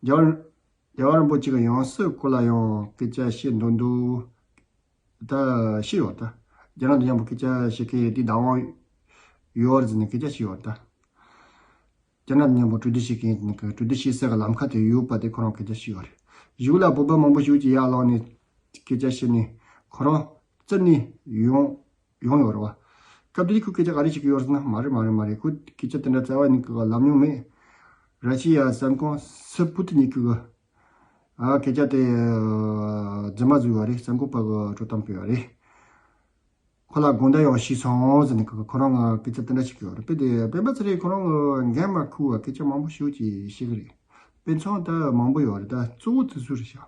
རྒྱལ་བ་རྒྱལ་བ་རིན་པོ་ཆེ་གི་ཡང་སྲིད་སྐོར་ལ་ཡང་སྐད་ཆ་བཤད་མདོག་མདོག་ད་བཤད་ཡོད་ད། རྒྱ་ནག་དང་མཉམ་པོ་སྐད་ཆ་བཤད་མཁན་དེ་བདག་དབང་ཡོད་རེད་ཟེར་ནས་སྐད་ཆ་བཤད་ཡོད་ད། རྒྱ་ནག་དང་མཉམ་པོ་གྲོས་བསྡུར་བྱེད་མཁན་གྲོས་བསྡུར་བྱེད་ས་གི་ལམ་ཁ་དེ་ཡོད་པ་དེ་ཁོ་རང་སྐད་ཆ་བཤད་ཡོད་རེད། གཞུག་ལ་བོད་པ་མང་པོ་ཞིག་གིས་ཡར་ལངས་ནས་སྐད་ཆ་བཤད་ནས་ཁོ་རང་བཙིར་ནས་ཡོང་ཡོང་ཡོད་རེད་བ། སྐབས་དེ་ཁོས་སྐད་ཆ་ག་རེ་བཤད་ཀྱི་ཡོད་རེད་ཟེར་ན། མ་རེད་མ་རེད་མ་རེད། ཁོས་སྐད་ཆ་དེ་འདྲ་རྩ་བ་ནས་གི་ལབ་མྱོང་མེད། ར་ཤི་ཡ་གསན་ཁང་སི་པུ་ཏི་ཉིད་ཀྱི་གི་ཨ་སྐད་ཆ་དེ་རྫུན་མ་བཟོས་ཡོད་རེད། གསར་འགོད་པ་གི་དཀྲོག་གཏམ་སྤེལ་ཡོད་རེད། ཁོ་ལ་དགོངས་དག་ཡང་ཞུས་སོང་ཟེར་ནས་ཁོ་རང་ང་སྐད་ཆ་དེ་འདྲ་ཞིག་ཡོད་རེད། དཔེ་དེ་སྤེན་པ་ཚེ་རིང་ཁོ་རང་གི་འགན་མ་འཁུར་བ་སྐད་ཆ་མང་པོ་ཞིག་ཅིག་བཤད་གི་རེད། དཔེ་མཚོན་ད་མང་པོ་ཡོད་རེད། ད་གཙོ་བོ་དེ་ཚོ་རེད་ཤག་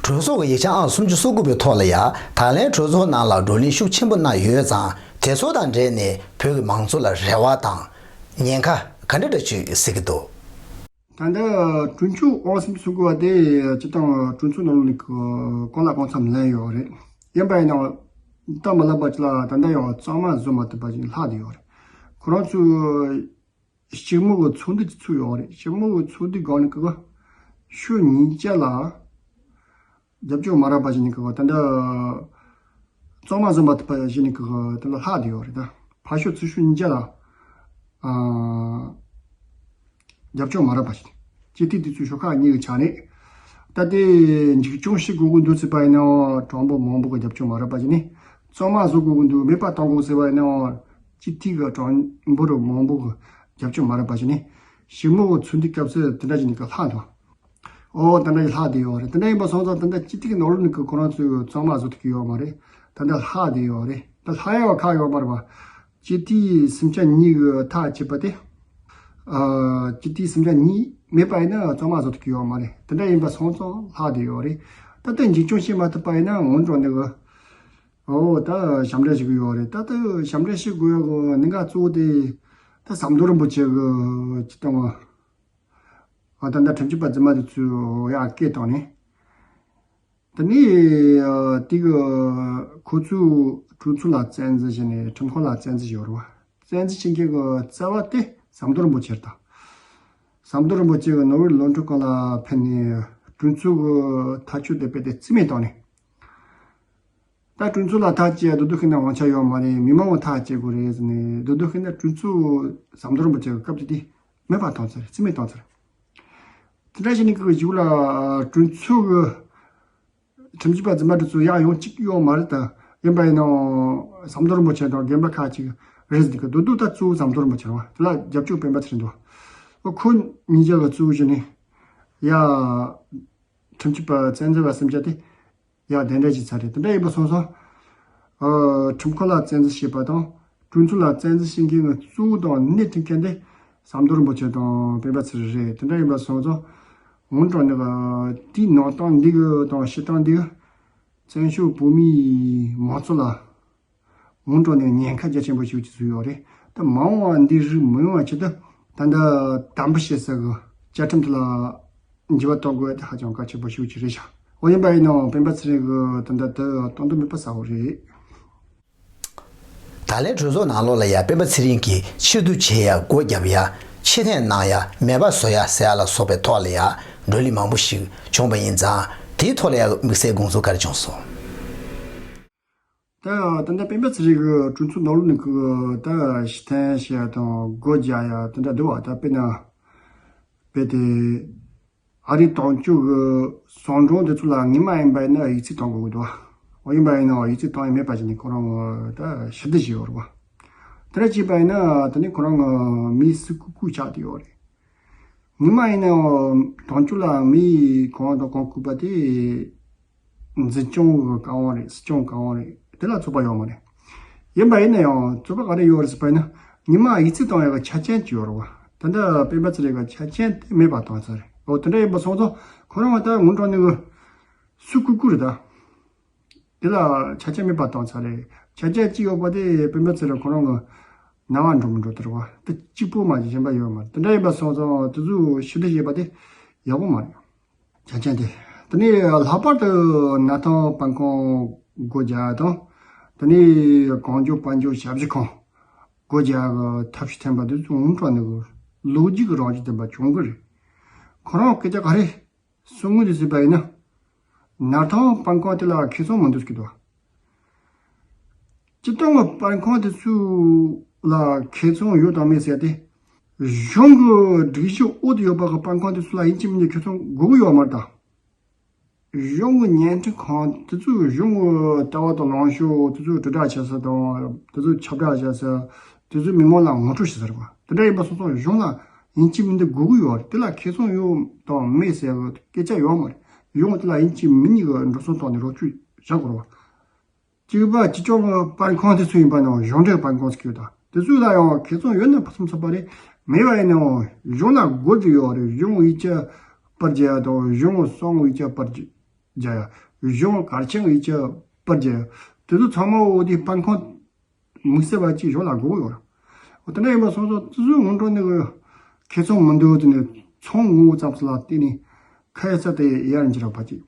གྲོས་ཚོགས་ཀྱི་ཡིག་ཆ་ཨང་སུམ་ཅུ་སོ་དགུ་པའི་ཐོག་ལ་ཡ་ད་ལན་གྲོས་ཚོགས་ནང་ལ་བགྲོ་གླེང་ཤུགས་ཆེན་པོ་གནང་ཡོད་ཙང་དེ་ཚོ་དང་འབྲེལ་ནས་བོད་ཀྱི་མང་གཙོ་ལ་རེ་བ་དང་ཉེན་ཁ་ག་འདྲ་འདྲ་ཅིག་གཟིགས་ཀྱི་འདུག་ད་ལྟ་གྲོས་ཆོད་ཨང་སུམ་ཅུ་སོ་དགུ་པ་དེ་སྤྱིར་བཏང་གྲོས་ཚོགས་ནང་ལ་གང་ལ་གང་འཚམ་ལེན་ཡོད་རེད། ཡིན་པ་ཡིན་ནའང་སྟབས་མ་ལེགས་པ་ཅིག་ལ་ད་ལྟ་ཡང་གཙང་མ་བཟོ་མ་ཐུབ་པ་ཅིག་ལྷག་བསྡད་ཡོད་རེད། ཁོ་རང་ཚོས་ཞིབ་མོ་གི་ཚོགས་འདུ་ཅིག་ཚུགས་ཡོད་རེད། ཞིབ་མོ་གི་ཚོགས་འདུ་སྒང་ནས་ཀྱི་ཕྱོགས་གཉིས་ཆ་ལ་རྒྱབ་སྐྱོར་མ་རག་པ་ཞིག་ནས་ཀྱི་ད་ལྟ་གཙང་མ་བཟོ་མ་ཐུབ་པ་ཞིག་ནས་ཀྱི་ད་ལྟ་ལྷག་བསྡད་ཡོད་རེད། ད་ཕར་ཕྱོགས་ཚུར་ཕྱོགས་གཉིས་ཆ་ལ་ཨ་རྒྱབ་སྐྱོར་མ་རག་པ་ཞིག་སྤྱི་འཐུས་དེ་ཚོའི་ཤོག་ཁག་གཉིས་ཀྱི་ཆ་ནས། ད་ལྟའི་འཛིན་སྐྱོང་བྱེད་དགོས་ཀྱི་འདུག་ཟེར་བ་ཡིན་ནའང་གྲངས་འབོར་མང་པོ་གི་རྒྱབ་སྐྱོར་མ་རག་པ་ཞིག་ནས། གཙང་མ་བཟོ་དགོས་ཀྱི་འདུག་མེད་པ་གཏོང་དགོས་ཟེར་བ་ཡིན་ནའང་སྤྱི་འཐུས་ཀྱི་གྲངས་འབོར་མང་པོ་གི་རྒྱབ་སྐྱོར་མ་རག་པ་ཞིག་ནས། ཞིབ་མོ་གི་ཚོགས་འདུ་སྐབས་སུ་དེ་འདྲ་ཞིག་ནས་ཀྱི་ལྷག་འདུག་ཨོ་ད་ལྟ་ཡི་ལྷག་བསྡད་ཡོད་རེད། དེ་འདྲ་ཡིན་པ་སོང་ཙང་ད་ལྟ་སྤྱི་འཐུས་ཀྱི་ནང་ལོགས་ནས་ཀྱི་ཁོ་རང་ཚོས་གཙང་མ་བཟོ་ཐུབ་ཀྱི་ཡོད་མ་རེད། ད་ལྟ་ལྷག་བསྡད་ཡོད་རེད། ད་ལྷག་ཡ་བ་ཁག་ཡོད་མ་རེད་བ། སྤྱི་འཐུས་སུམ་ཆ་གཉིས་ཀྱི་ཐག་བཅད་པ་དེ། ཨ་སྤྱི་འཐུས་སུམ་ཆ་གཉིས་མེད་པ་ཡིན་ན་གཙང་མ་བཟོ་ཐུབ་ཀྱི་ཡོད་མ་རེད། དེ་འདྲ་ཡིན་པ་སོང་ཙང་ལྷག་བསྡད་ཡོད་རེད། ད་ལྟ་འཛིན་སྐྱོང་བྱེད་མ་ཐུབ་པ་ཡིན་ན་སྔོན་འགྲོ་འདི་གི་ཨོ་ད་ཞབས་འདྲེན་བྱེད་ཀྱི་ཡོད་རེད། ད་ལྟ་ཞབས་འདྲེན་བྱེད་དགོས་ཡག་གི་གནད་འགག་གཙོ་བོ་དེ་ད་ཟམ་གདོང་རིན་པོ་ཆེ་གི་སྤྱི་བཏང་བ། ཨ་ད་ལྟ་ཁྲིམས་ཞིབ་པ་རྫུན་མ་དེ་ཚོས་ཡར་སྐད་བཏང་ནས། དེ་ནས་ཨ་དེ་གི་ཁོ་ཚོས་གྲོས་ཚོགས་ལ་བཙན་འཛུལ་བྱས་ནས་ཁྲིམས་ཁང་ལ་བཙན་འཛུལ་བྱས་ཡོད་རེད་བ། བཙན་འཛུལ་བྱེད་མཁན་གྱི་རྩ་བ་དེ་ཟམ་གདོང་རིན་པོ་ཆེ་རེད་ད། ཟམ་གདོང་རིན་པོ་ཆེ་གིས་ནོར་ཝེ་ལུང་ཕྲན་ཁང་ལ་ཕེབས་ནས་གྲོས་ཚོགས་ཀྱི་ཐག་གཅོད་དེ་རྦད་དེ་རྩིས་མེད་བཏང་ནས། ད་གྲོས་ཚོགས་ལ་ཐག་བཅད་ཡ་རྡོག་རྡོག་ཤིག་ན་དབང་ཆ་ཡོད་མ་རེད། མི་མང་ལ་ཐག་བཅད་དགོས་རེད་ཟེར་ནས། རྡོག་རྡོག་ཤིག་ན་གྲོས་ཚོགས་ཟམ་གདོང་རིན་པོ་ཆེ་གི་སྐབས་དེ་དེ་མེད་པ་བཏང་ཚར་རེད། རྩིས་མེད་བཏང་ཚར་རེད། དེ་འདྲ་བྱས་ནས་ཀྱི་གཞུག་ལ་གྲོས་ཚོགས་ཀྱི་ཁྲིམས་ཞིབ་པ་རྫུན་མ་དེ་ཚོ་ཡར་ཡོང་གཅིག་ཡོད་མ་རེད་ད། ཡིན་པ་ཡིན་ནའང་ཟམ་གདོང་རིན་པོ་ཆེ་དང་རྒན་པ་ཁ་ཅིག་རེད་འདུག་གི། རྡོག་རྡོག་ད་གཙོ་བོ་ཟམ་གདོང་རིན་པོ་ཆེ་རེད་བ། དེ་ལ་རྒྱབ་སྐྱོར་སྤེན་པ་ཚེ་རིང་འདུག་བ། ཁོ་གཉིས་ཆ་གི་གཙོ་བོ་བྱས་ནས་ཡ། ཁྲིམས་ཞིབ་པ་བཙན་འཛུལ་བ་སེམས་ཅན་དེ་ཡ་གདན་འདྲེན་བྱས་ཚར་རེད། དེ་འདྲ་ཡིན་པ་སོང་ཙང་། ཨ། ཁྲིམས་ཁང་ལ་བཙན་འཛུལ་བྱས་པ་དང་གྲོས་ཚོགས་ལ་བཙན་འཛུལ་བྱེད་མཁན་གྱི་གཙོ་བོ་དང་སྣེ་ཁྲིད་མཁན་དེ་ཟམ་གདོང་རིན་པོ་ཆེ་དང་སྤེན་པ་ཚེ་རིང་རེད། དེ་འདྲ་ཡིན་པ་སོང་ཙང་། འོན་ཀྱང་ནི་དེའི་ནང་སྟངས་འདི་གི་དང་བྱེད་སྟངས་འདི་གི་བཙན་བྱོལ་བོད་མིའི་མང་གཙོ་ལ་འོན་ཀྱང་ནི་ཉེན་ཁ་རྒྱ་ཆེན་པོ་ཞིག་བྱེད་ཀྱི་ཡོད་རེད། ད་མ་འོངས་པ་འདི་རིགས་མི་ཡོང་བ་ཆེད་དུ་ད་ལྟ་དམ་པོ་བྱེད་ས་གི་བཅའ་ཁྲིམས་དེ་ལ་འགྱུར་བ་གཏོང་དགོས་དེ་ཧ་ཅང་གལ་ཆེན་པོ་ཞིག་ཅིག་རེད་ཤག་འོ་ཡིན་པ་ཡིན་ནའང་སྤེན་པ་ཚེ་རིང་གི་ད་ལྟ་དེ་གཏོང་འདོད་མེད་པ་གསལ་བོ་རེད། ད་ལན་གྲོས་ཚོགས་ནང་ལོགས་ལ་ཡ་སྤེན་པ་ཚེ་རིང་གིས་ཕྱིར་བསྡུ་བྱེད་ཡ་སྒོ་བརྒྱབ་ཡ་ཕྱིར་འཐེན་གནང་ཡ་མེད་པ་བཟོ་ཡ་ཟེར་ཡ་ལ་སོགས་པའི་ཐོག་ལ་ཡ་བགྲོ་གླེང་མང་པོ་ཞིག་བྱུང་པ་ཡིན་ཙང་དེའི་ཐོག་ལ་ཡ་དམིགས་བསལ་དགོངས་ཚུལ་ག་རེ་བྱུང་སོང་། ད་ད་ལྟ་སྤེན་པ་ཚེ་རིང་གི་གྲོས་ཚོགས་ནང་ལོགས་ནས་ཀྱི་ད་ཕྱིར་འཐེན་བྱེད་ཡ་དང་སྒོ་རྒྱག་ཡ་དེ་འདྲ་འདུག་བ། ད་དཔེར་ན་དཔེ་དེ་ཨ་རིའི་དོན་གཅོད་ཀྱི་ཟམ་གདོང་དེ་ཚོ་ལ་སྔོན་མ་ཡིན་པ་ཡིན་ན་ཡིག་ཚད་གཏོང་དགོས་འདུག་བ། འོ་ཡིན་པ་ཡིན་ན་ཡིག་ཚད་གཏོང་ཡ་མེད་པ་བྱས་ནས་ཁོ་རང་ད་ཕྱིར་བསྡུ་བྱས་ཡོད་རེད་བ། དེ་འདྲ་བྱས་པ་ཡིན་ན་དེ་ནས་ཁོ་རང་མི་སུ་བཀུག་བཀུག་ཆགས་བསྡད་ཡོད་རེད། ཉི་མ་ཡིན་ནའང་དོན་གཅོད་ལ་མི་གང་དང་གང་བཀུག་པ་དེ་འཛིན་སྐྱོང་གི་བཀའ་དབང་རེད། སྲིད་སྐྱོང་བཀའ་དབང་རེད། དེ་ལ་རྩོད་པ་ཡོད་མ་རེད། ཡིན་པ་ཡིན་ན་ཡང་རྩོད་པ་ག་རེ་ཡོད་རེད་ཟེར་བ་ཡིན་ན་ཉི་མ་ཡིག་ཚད་གཏོང་ཡག་གི་ཆ་རྐྱེན་ཅིག་ཡོད་རེད་བ། ད་ལྟ་སྤེན་པ་ཚེ་རིང་གི་ཆ་རྐྱེན་དེ་མེད་པ་བཏང་ས་རེད། འོ་དེ་འདྲ་ཡིན་པ་སོང་ཙང་ཁོ་རང་ད་ངུ་འགྲོ་ནི་གི་སུ་བཀུག་བཀུག་རེད་ད། དེ་ལ་ཆ་རྐྱེན་མེད་པ་བཏང་ས་རེད། ཆ་རྐྱེན་གཅིག་ཡོད་པ་དེ་སྤེན་པ་ཚེ་རིང་ཁོ་རང་གི་ནང་ང་འགྲོ་མི་འགྲོ་དེ་རེད་བ། དེ་གཅིག་པོ་མ་གཞན་པ་ཡོད་མ་རེད། དེ་འདྲ་ཡིན་པ་སོང་ཙང་དེ་ཚོ་ཕྱིར་བསྡུ་བྱས་པ་དེ་ཡག་པོ་མ་རེད། ཆ་རྐྱེན་དེ། དེ་ནས་ལྷག་པར་དུ་སྣར་ཐང་སྤང་ཁང་སྒོ་རྒྱག་དང་། དེ་ནས་གངས་ལྗོངས་དཔལ་འབྱོར་ཞབས་ཞུ་ཁང་སྒོ་རྒྱག་གི་ཐབས་ཤེས་འཐེན་པ་དེ་ཚོ་འོང་གྲོགས་ནས་ལོ་རྒྱུས་ཀྱི་རང་བཞིན་ལྡན་པ་བྱུང་གི་རེད། ཁོ་རང་སྐད་ཆ་ག་རེ། གསུང་ངོ་དེ་ཟེར་བ་ཡིན་ན། སྣར་ཐང་སྤང་ཁང་དེ་ལ་ཁེ་བཟང་མི་འདུག་ཟེར་གྱི་འདུག་སྤྱིར་བཏང་གི་སྤང་ཁང་དེ་ཚོ་ལ་ཁེ་བཟང་ཡོད་དང་མེད་ཟེར་ཏེ། གཞུང་གི་སྒྲིག་གཞི་འོག་ཏུ་ཡོད་པ་གི་སྤང་ཁང་དེ་ཚོ་ལ་ཡིན་གཅིག་མིན་གཅིག་ཁེ་བཟང་དགོས་ཀྱི་ཡོད་མ་རེད་ད། གཞུང་གི་བརྙན་འཕྲིན་ཁང་དེ་ཚོས་གཞུང་གི་ལྟ་བ་དང་ལངས་ཕྱོགས་དེ་ཚོ་དྲིལ་བསྒྲགས་བྱེད་ས་དང་དེ་ཚོ་ཁྱབ་བསྒྲགས་བྱེད་ས་དེ་ཚོའི་མི་མང་ལ་ངོ་སྤྲོད་བྱེད་ས་རེད་བ། དེ་འདྲ་ཡིན་པ་སོང་ཙང་གཞུང་ལ་ཡིན་གཅིག་མིན་གཅིག་དགོས་ཀྱི་ཡོད་རེད། དེ་ལ་ཁེ་བཟང་ཡོད་དང་མེད་ཟེར་བའི་སྐད་ཆ་ཡོད་མ་རེད། གཞུང་དེ་ལ་ཡིན་གཅིག་མིན་གཉིས་ཀྱི་འགྲོ་སོང་བཏང་ནས་རོགས་སྐྱོར་བྱ་དགོས་རེད་བ། གཅིག་པ་གཅིག་རྐྱང་གི་སྤང་ཁང་དེ་ཚོ་ཡིན་པ་ནང་གཞུང་འབྲེལ་སྤང་ཁང་ཟེར་གྱི་ཡོད་ད། དེ་ཚོ་ལ་ཡང་ཁེ་བཟང་ཡོད་ན་ཕུན་སུམ་ཚོགས་པ་རེད། མེད་པ་ཡིན་ནའང་གཞུང་ལ་དགོས་ཀྱི་ཡོད་རེད། གཞུང་ཡིག་ཆ་པར་རྒྱག་ཡ་དང་གཞུང་གསང་ཡིག་ཆ་པར་རྒྱག་ཡ། གཞུང་གལ་ཆེན་ཡིག་ཆ་པར་རྒྱག་ཡ། དེ་ཚོ་ཚང་མ་འོ་དེ་སྤང་ཁང་དམིགས་བསལ་བ་གཅིག་གཞུང་ལ་དགོས་ཀྱི་ཡོད་རེད། འོ་དེ་འདྲ་ཡིན་པ་སོང་ཙང་དེ་ཚོའི་སྔོན་འགྲོ་ནི་ཁེ་བཟང་མི་འདུག་དེ་ནི་ཚོང་ངོ་བོ་ཙམ་ཞིག་ལ་བརྟེན་ནས་ཁ་ཡ་ས་དེ་ཡར་འགྱུར་བ་ཅིག་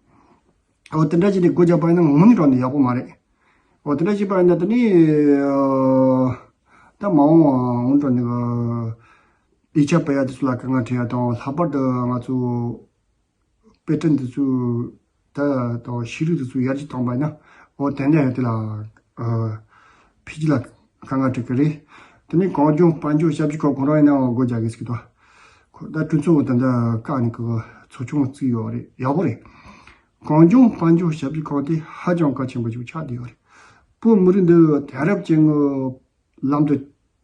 འོ་དེ་འདྲ་བྱས་ནས་སྒོ་རྒྱག་པ་ཡིན་ན་དངོས་གནས་དྲང་ནས་ཡག་པོ་མ་རེད། འོ་དེ་འདྲ་བྱས་པ་ཡིན་ན་དེ་ནི་ཨ། ད་མ་འོངས་པ་སྔོན་འགྲོ་ནི་ཡིག་ཆ་སྤེལ་ཡ་དེ་ཚོ་ལ་དཀའ་ངལ་འཕྲད་ཡ་དང་། ལྷག་པར་དུ་ང་ཚོ་དཔེ་སྐྲུན་དེ་ཚོ་ད་དང་ཤེས་རིག་དེ་ཚོ་ཡར་རྒྱས་བཏང་པ་ཡིན་ན་འོ་དེ་འདྲ་ཡང་དེ་ལ་ཨ། འཕེལ་རྒྱས་ལ་དཀའ་ངལ་འཕྲད་ཀྱི་རེད། དེ་ནི་གངས་ལྗོངས་དཔལ་འབྱོར་ཞབས་ཞུ་ཁང་ཁོ་རང་ཡིན་ནའང་སྒོ་རྒྱག་གི་ཟེར་གི་འདུག་ཁོ་ད་གྲོས་ཚོགས་ད་ལྟ་བཀག་ནས་ཀྱི་ཚོགས་ཆུང་བརྩིས་ཡོད་རེད། ཡག་པོ་རེད། གངས་ལྗོངས་དཔལ་འབྱོར་ཞབས་ཞུ་ཁང་དེ་ཧ་ཅང་གལ་ཆེན་པོ་ཞིག་ཆགས་བསྡད་ཡོད་རེད། བོད་མི་རིགས་འདི་དེང་རབས་ཅན་གྱི་ལམ་དུ་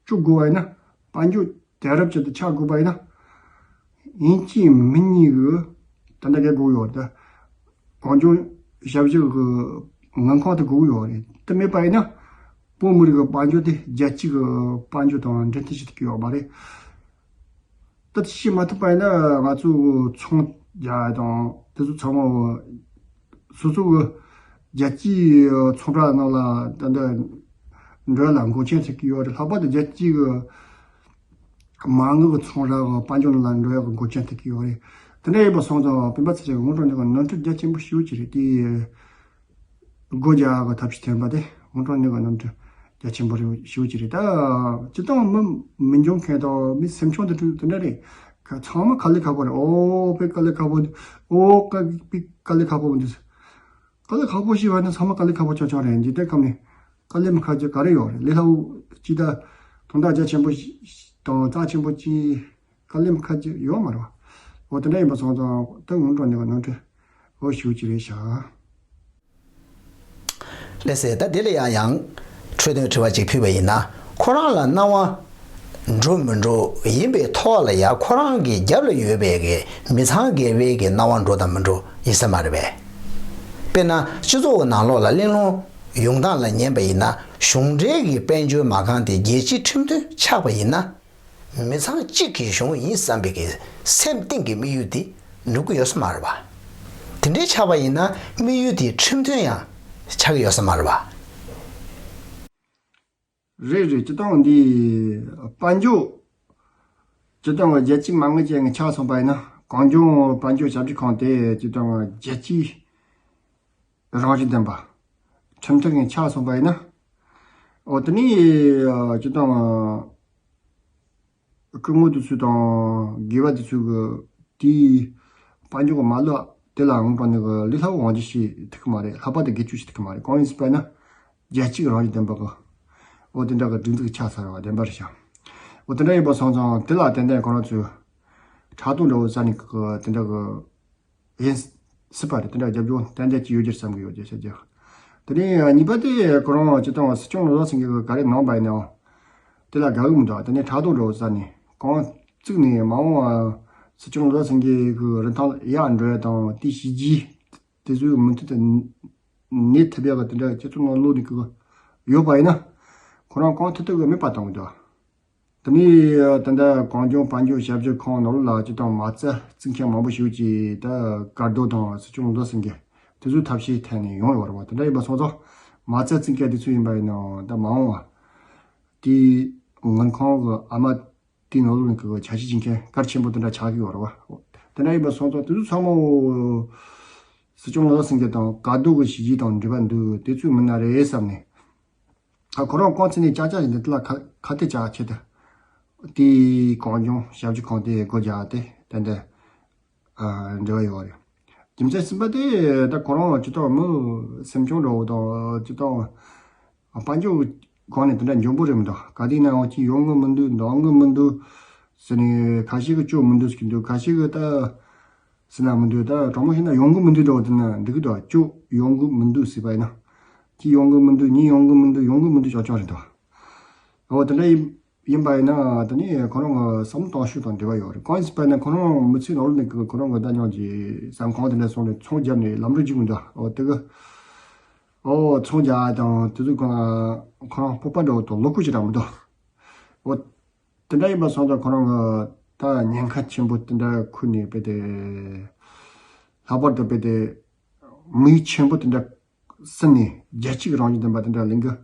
བཅུག་དགོས་པ་ཡིན་ན་དཔལ་འབྱོར་དེང་རབས་ཅན་དུ་ཆགས་དགོས་པ་ཡིན་ན་ཡིན་གཅིག་མིན་གཉིས་ཀྱི་ད་ལྟ་ག་དགོས་ཡོད་རེད། གངས་ལྗོངས་ཞབས་ཞུ་གི་དངུལ་ཁང་དེ་དགོས་ཡོད་རེད། དེ་མེད་པ་ཡིན་ན་བོད་མི་རིགས་ཀྱི་དཔལ་འབྱོར་དེ་རྒྱལ་སྤྱི་གི་དཔལ་འབྱོར་དང་འབྲེལ་མཐུད་བྱེད་ཐུབ་ཀྱི་ཡོད་མ་རེད། ད་དེ་བྱེད་མ་ཐུབ་པ་ཡིན་ན་ང་ཚོ་ཚོང་རྒྱག་ཡ་དང་དེ་ཚོ་ཚང་མ་སོ་སོ་གི་རྒྱལ་སྤྱིའི་ཚོང་ར་ནང་ལ་ད་ལྟ་འགྲོ་ཡ་ལ་འགོག་རྐྱེན་ཐེབས་ཀྱི་ཡོད་རེད། ལྷག་པར་དུ་རྒྱལ་སྤྱིའི་གི་མ་དངུལ་གི་ཚོང་ར་གི་དཔལ་འབྱོར་ནང་ལ་འགྲོ་ཡ་གི་འགོག་རྐྱེན་ཐེབས་ཀྱི་ཡོད་རེད། དེ་འདྲ་ཡིན་པ་སོང་ཙང་སྤེན་པ་ཚེ་རིང་གི་སྔོན་འགྲོ་ནས་གི་ནོར་འཁྲུལ་རྒྱ་ཆེན་པོ་ཞེ་པོ་ཅིག་རེད་དེ། སྒོ་རྒྱག་གི་ཐབས་ཤེས་འཐེན་པ་དེ་སྔོན་འགྲོ་ནས་གི་ནོར་འཁྲུལ་རྒྱ་ཆེན་པོ་རེད་ཞུ་གི་རེད། ད་སྤྱིར་བཏང་མི་མི་འཇོན་མཁན་དང་མི་སེམས་ཆུང་དེ་ཚོ་དེ་འདྲ་རེད། ཁ་ཚང་མ་དཀའ་ལས་ཁག་པོ་རེད། ཨོ་དཔེ་དཀའ་ལས་ཁག་པོ་འདུག་ཨོ་དཀའ་དཔེ་དཀའ་ལས་ཁག་པོ་འདུག་དཀའ་ལས་ཁག་པོ་ཞིག་བ་ན་ཚང་མ་དཀའ་ལས་ཁག་པོ་ཆགས་ཆགས་རེད། འཇིག་རྟེན་ཁམས་ནས་དཀའ་ལས་མི་ཁག་ཅིག་ག་རེ་ཡོད་རེད། ལས་སླ་བོ་ཅིག་ད་དོན་དག་རྒྱ་ཆེན་པོ་དང་རྩ་ཆེན་པོ་ཅིག་དཀའ་ལས་མི་ཁག་ཅིག་ཡོད་མ་རེད་བ། འོ་དེ་འདྲ་ཡིན་པ་སོང་ཙང་ད་སྔོན་འགྲོ་ནས་གི་ནོར་འཁྲུལ་འོ་ཞུ་གི་རེད་ཤག་ལགས་སེ། ད་དེ་ལ་ཡང་ཡང་འཕྲོས་དོན་དྲི་བ་ཅིག་ཕུལ་བ་ཡིན་ན། ཁོ་རང་ལ་སྣང་བ་འགྲོ་མི་འགྲོ་ཡིན་པའི་ཐོག་ལ་ཡང་ཁོ་རང་གི་རྒྱབ་ལ་ཡོད་པའི་གི་མི་ཚང་སྒེར་པའི་གི་སྣང་བ་འགྲོ་དང་མི་འགྲོ་ཡིན་ས་མ་རེད་པས། དཔེར་ན་སྤྱི་ཚོགས་ཀྱི་ནང་ལོགས་ལ་གླེང་སློང་ཡོང་སྟངས་ལ་ཉན་པ་ཡིན་ན། གཞུང་འབྲེལ་གྱི་དཔལ་འབྱོར་མ་རྐང་དེ་རྒྱལ་སྤྱིའི་ཁྲིམས་མཐུན་ཆགས་པ་ཡིན་ན། མི་ཚང་གཅིག་གི་གཞུང་ཡིན་བསམ་པའི་གི་སེམས་གཏིང་གི་དམིགས་ཡུལ་དེ་འགྲུབ་ཀྱི་ཡོད་ས་མ་རེད་པ། དེ་འདྲའི་ཆགས་པ་ཡིན་ན་དམིགས་ཡུལ་དེ་ཁྲིམས་མཐུན་ཡང་ཆགས་ཀྱི་ཡོད་ས་མ་རེད་པ། རེད་རེད། སྤྱིར་བཏང་འདི་དཔལ་འབྱོར། སྤྱིར་བཏང་གི་རྒྱལ་སྤྱི་མ་དངུལ་ཅན་གྱི་ཆ་ཚང་པ་ཡིན་ན། གངས་ལྗོངས་དཔལ་འབྱོར་ཞབས་ཞུ་ཁང་དེ་སྤྱིར་བཏང་རྒྱལ་སྤྱིའི་རང་བཞིན་ལྡན་པ། ཁྲིམས་མཐུན་གྱི་ཆ་ཚང་པ་ཡིན་ན། འོ་དེ་ནི་སྤྱིར་བཏང་སྐུ་ངོ་དེ་ཚོ་དང་དགེ་བ་དེ་ཚོ་གི་དེའི་དཔལ་འབྱོར་གྱི་མ་ལག་དེ་ལ་དབང་དྲག་ནས་གི་ལས་སླ་པོ་དབང་སྒྱུར་བྱེད་ཐུབ་ཀྱི་མ་རེད། ལྷག་པར་དུ་སྒེར་གཅོད་བྱེད་ཐུབ་ཀྱི་མ་རེད། གང་ཡིན་ཟེར་བ་ཡིན་ན། རྒྱལ་སྤྱི་གི་རང་བཞིན་ལྡན་པ་གི། འོ་དེ་འདྲ་གི་སྒྲིག་འཛུགས་ཆགས་ཚར་བ་བདེན་པ་རེད་ཤག་འོ་དེ་འདྲ་ཡིན་པ་སོང་ཙང་དེ་ལ་ཏན་ཏན་ཁོ་རང་ཚོས་ཕྲག་དོག་འདྲ་བོ་བཙལ་ནས་གི་དེ་འདྲ་གི་ཡིན་སྲིད་པ་རེད། དེ་འདྲ་རྒྱབ་ལྗོངས་ཏན་ཏན་ཅིག་ཡོད་རྒྱུ་རེད་བསམ་གི་ཡོད་ཅེས་བཤད་རྒྱུ། དེ་ནས་གཉིས་པ་དེ་ཁོ་རང་སྤྱིར་བཏང་སྲིད་སྐྱོང་བློ་བཟང་སེང་གེ་གི་ག་རེ་གནང་པ་ཡིན་ནའང་། དེ་ལ་དགའ་གི་མི་འདུག་དེ་ནས་ཕྲག་དོག་འདྲ་བོ་བཙལ་ནས་གང་བཙུགས་ནས་མ་འོངས་པ་སྲིད་སྐྱོང་བློ་བཟང་སེང་གེ་གི་རིན་ཐང་ཡར་འགྲོ་ཡ་དང་དེའི་བྱས་རྗེས་དེ་ཚོའི་མུ་མཐུད་དུ་གནས་ཐུབ་ཡ་གི་དེ་འདྲ་སྤྱི་ཚོགས་ནང་བློ་ནས་གི་ཡོད་པ་ཡིན་ན། ཁོ་རང་གང་ཐུབ་ཐུབ་གི་མེད་པ་གཏོང་གི་འདུག་དེ་ནས་ད་ལྟ་གངས་ལྗོངས་དཔལ་འབྱོར་ཞབས་ཞུ་ཁང་ནང་ལ་སྤྱིར་བཏང་མ་རྩ་བཙུགས་མཁན་མང་པོ་ཞིག་ཅིག་ད་གར་རྡོ་དང་སྲིད་སྐྱོང་བློ་བཟང་སེང་གེ་དེ་ཚོའི་ཐབས་ཤེས་ཐད་ནས་ཡོང་ཡོད་རེད་བ། དེ་འདྲ་ཡིན་པ་སོང་ཙང་མ་རྩ་བཙུགས་མཁན་དེ་ཚོ་ཡིན་པ་ཡིན་ནའང་ད་མ་འོངས་པ་དེའི་དངུལ་ཁང་གི་ཨ་མ་དེའི་ནང་ལོགས་ནས་གི་ཆ་ཤས་ཅིག་མཁན་གལ་ཆེན་པོ་དེ་འདྲ་ཆགས་ཀྱི་ཡོད་རེད་བ། དེ་འདྲ་ཡིན་པ་སོང་ཙང་དེ་ཚོ་ཚང་མ་སྲིད་སྐྱོང་བློ་བཟང་སེང་གེ་དང་གར་རྡོ་གི་བྱས་རྗེས་དང་འབྲེལ་བ་འདུག་དེ་ཚོའི་མི་སྣ་རེད་བསམ་ནས། ཨ་ཁོ་རང་རྐང་ཚིག་ནས་ཅག་ཅག་ཡིན་དེ་ལ་ཁ་ཁ་གཏད་བཅག་ཆེད་དུ། དེའི་གངས་ལྗོངས་ཞབས་ཞུ་ཁང་དེ་སྒོ་རྒྱག་སྟེ་ཏན་ཏན་ཨ་འབྲེལ་བ་ཡོད་རེད། རྒྱུ་མཚན་གསུམ་པ་དེ་ད་ཁོ་རང་སྤྱིར་བཏང་མི་སེམས་ཆུང་འདྲ་བོ་དང་སྤྱིར་བཏང་དཔལ་འབྱོར་སྒང་ནས་དེ་འདྲ་འཇོན་པོ་རེད་མི་འདུག་ག་དུས་ན་ཡང་ཅིག་ཡོང་གི་མི་འདུག་འདང་གི་མི་འདུག་ཟེར་ནས་ཁ་ཤས་ཀྱིས་སྐྱོ་མི་འདུག་ཟེར་གྱི་འདུག་ཁ་ཤས་ཀྱིས་ད། ཟེར་ན་མི་འདུག་ད་དྲང་མོ་བཤད་ན་ཡོང་གི་མི་འདུག་འདྲ་བོ་དེ་ན་འདུག་གི་འདུག་ཅོ་ཡོང་གི་མི་འདུག་ཟེར་བ་ཡིན་ན། གཅིག་ཡོང་གི་མི་འདུག་གཉིས་ཡོང་གི་མི་འདུག་ཡོང་གི་མི་འདུག་ཅོག་ཅོག་རེད་འདུག་འོ་དེ་འདྲ་ཡིན་ཡིན་པ་ཡིན་ན་དེ་ནས་ཁོ་རང་གི་བསམ་བློ་གཏོང་ཤུགས་དང་འབྲེལ་བ་ཡོད་རེད། གང་ཡིན་ཟེར་བ་ཡིན་ན་ཁོ་རང་མི་ཚེ་ནང་ལོགས་ནས་ཁོ་རང་གི་ད་ཉོག་གི་ཟམ་ཁང་དེ་འདྲ་སོང་ནས་ཚོང་བརྒྱབ་ནས་ལམ་འགྲོ་བྱེད་གི་འདུག་འོ་དེ་གི་འོ་ཚོང་རྒྱག་དང་དེ་ཚོ་གང་ཁོ་རང་སྤོབས་པ་འདྲ་བོ་དང་ལོ་ཁུག་ཅིག་རག་མི་འདུག་འོ། དེ་འདྲ་ཡིན་པ་སོང་ཙང་ཁོ་རང་གི་ད་ཉེན་ཁ་ཆེན་པོ་དེ་འདྲ་ཁུར་ནས་དཔེ་དེ། ལྷག་པར་དུ་དཔེ་དེ། མི་ཡུལ་ཆེན་པོ་དེ་འདྲ་ཟིན་ནས་རྒྱལ་སྤྱི་གི་རང་བཞིན་ལྡན་པ་དེ་འདྲ་ལས་འགུལ་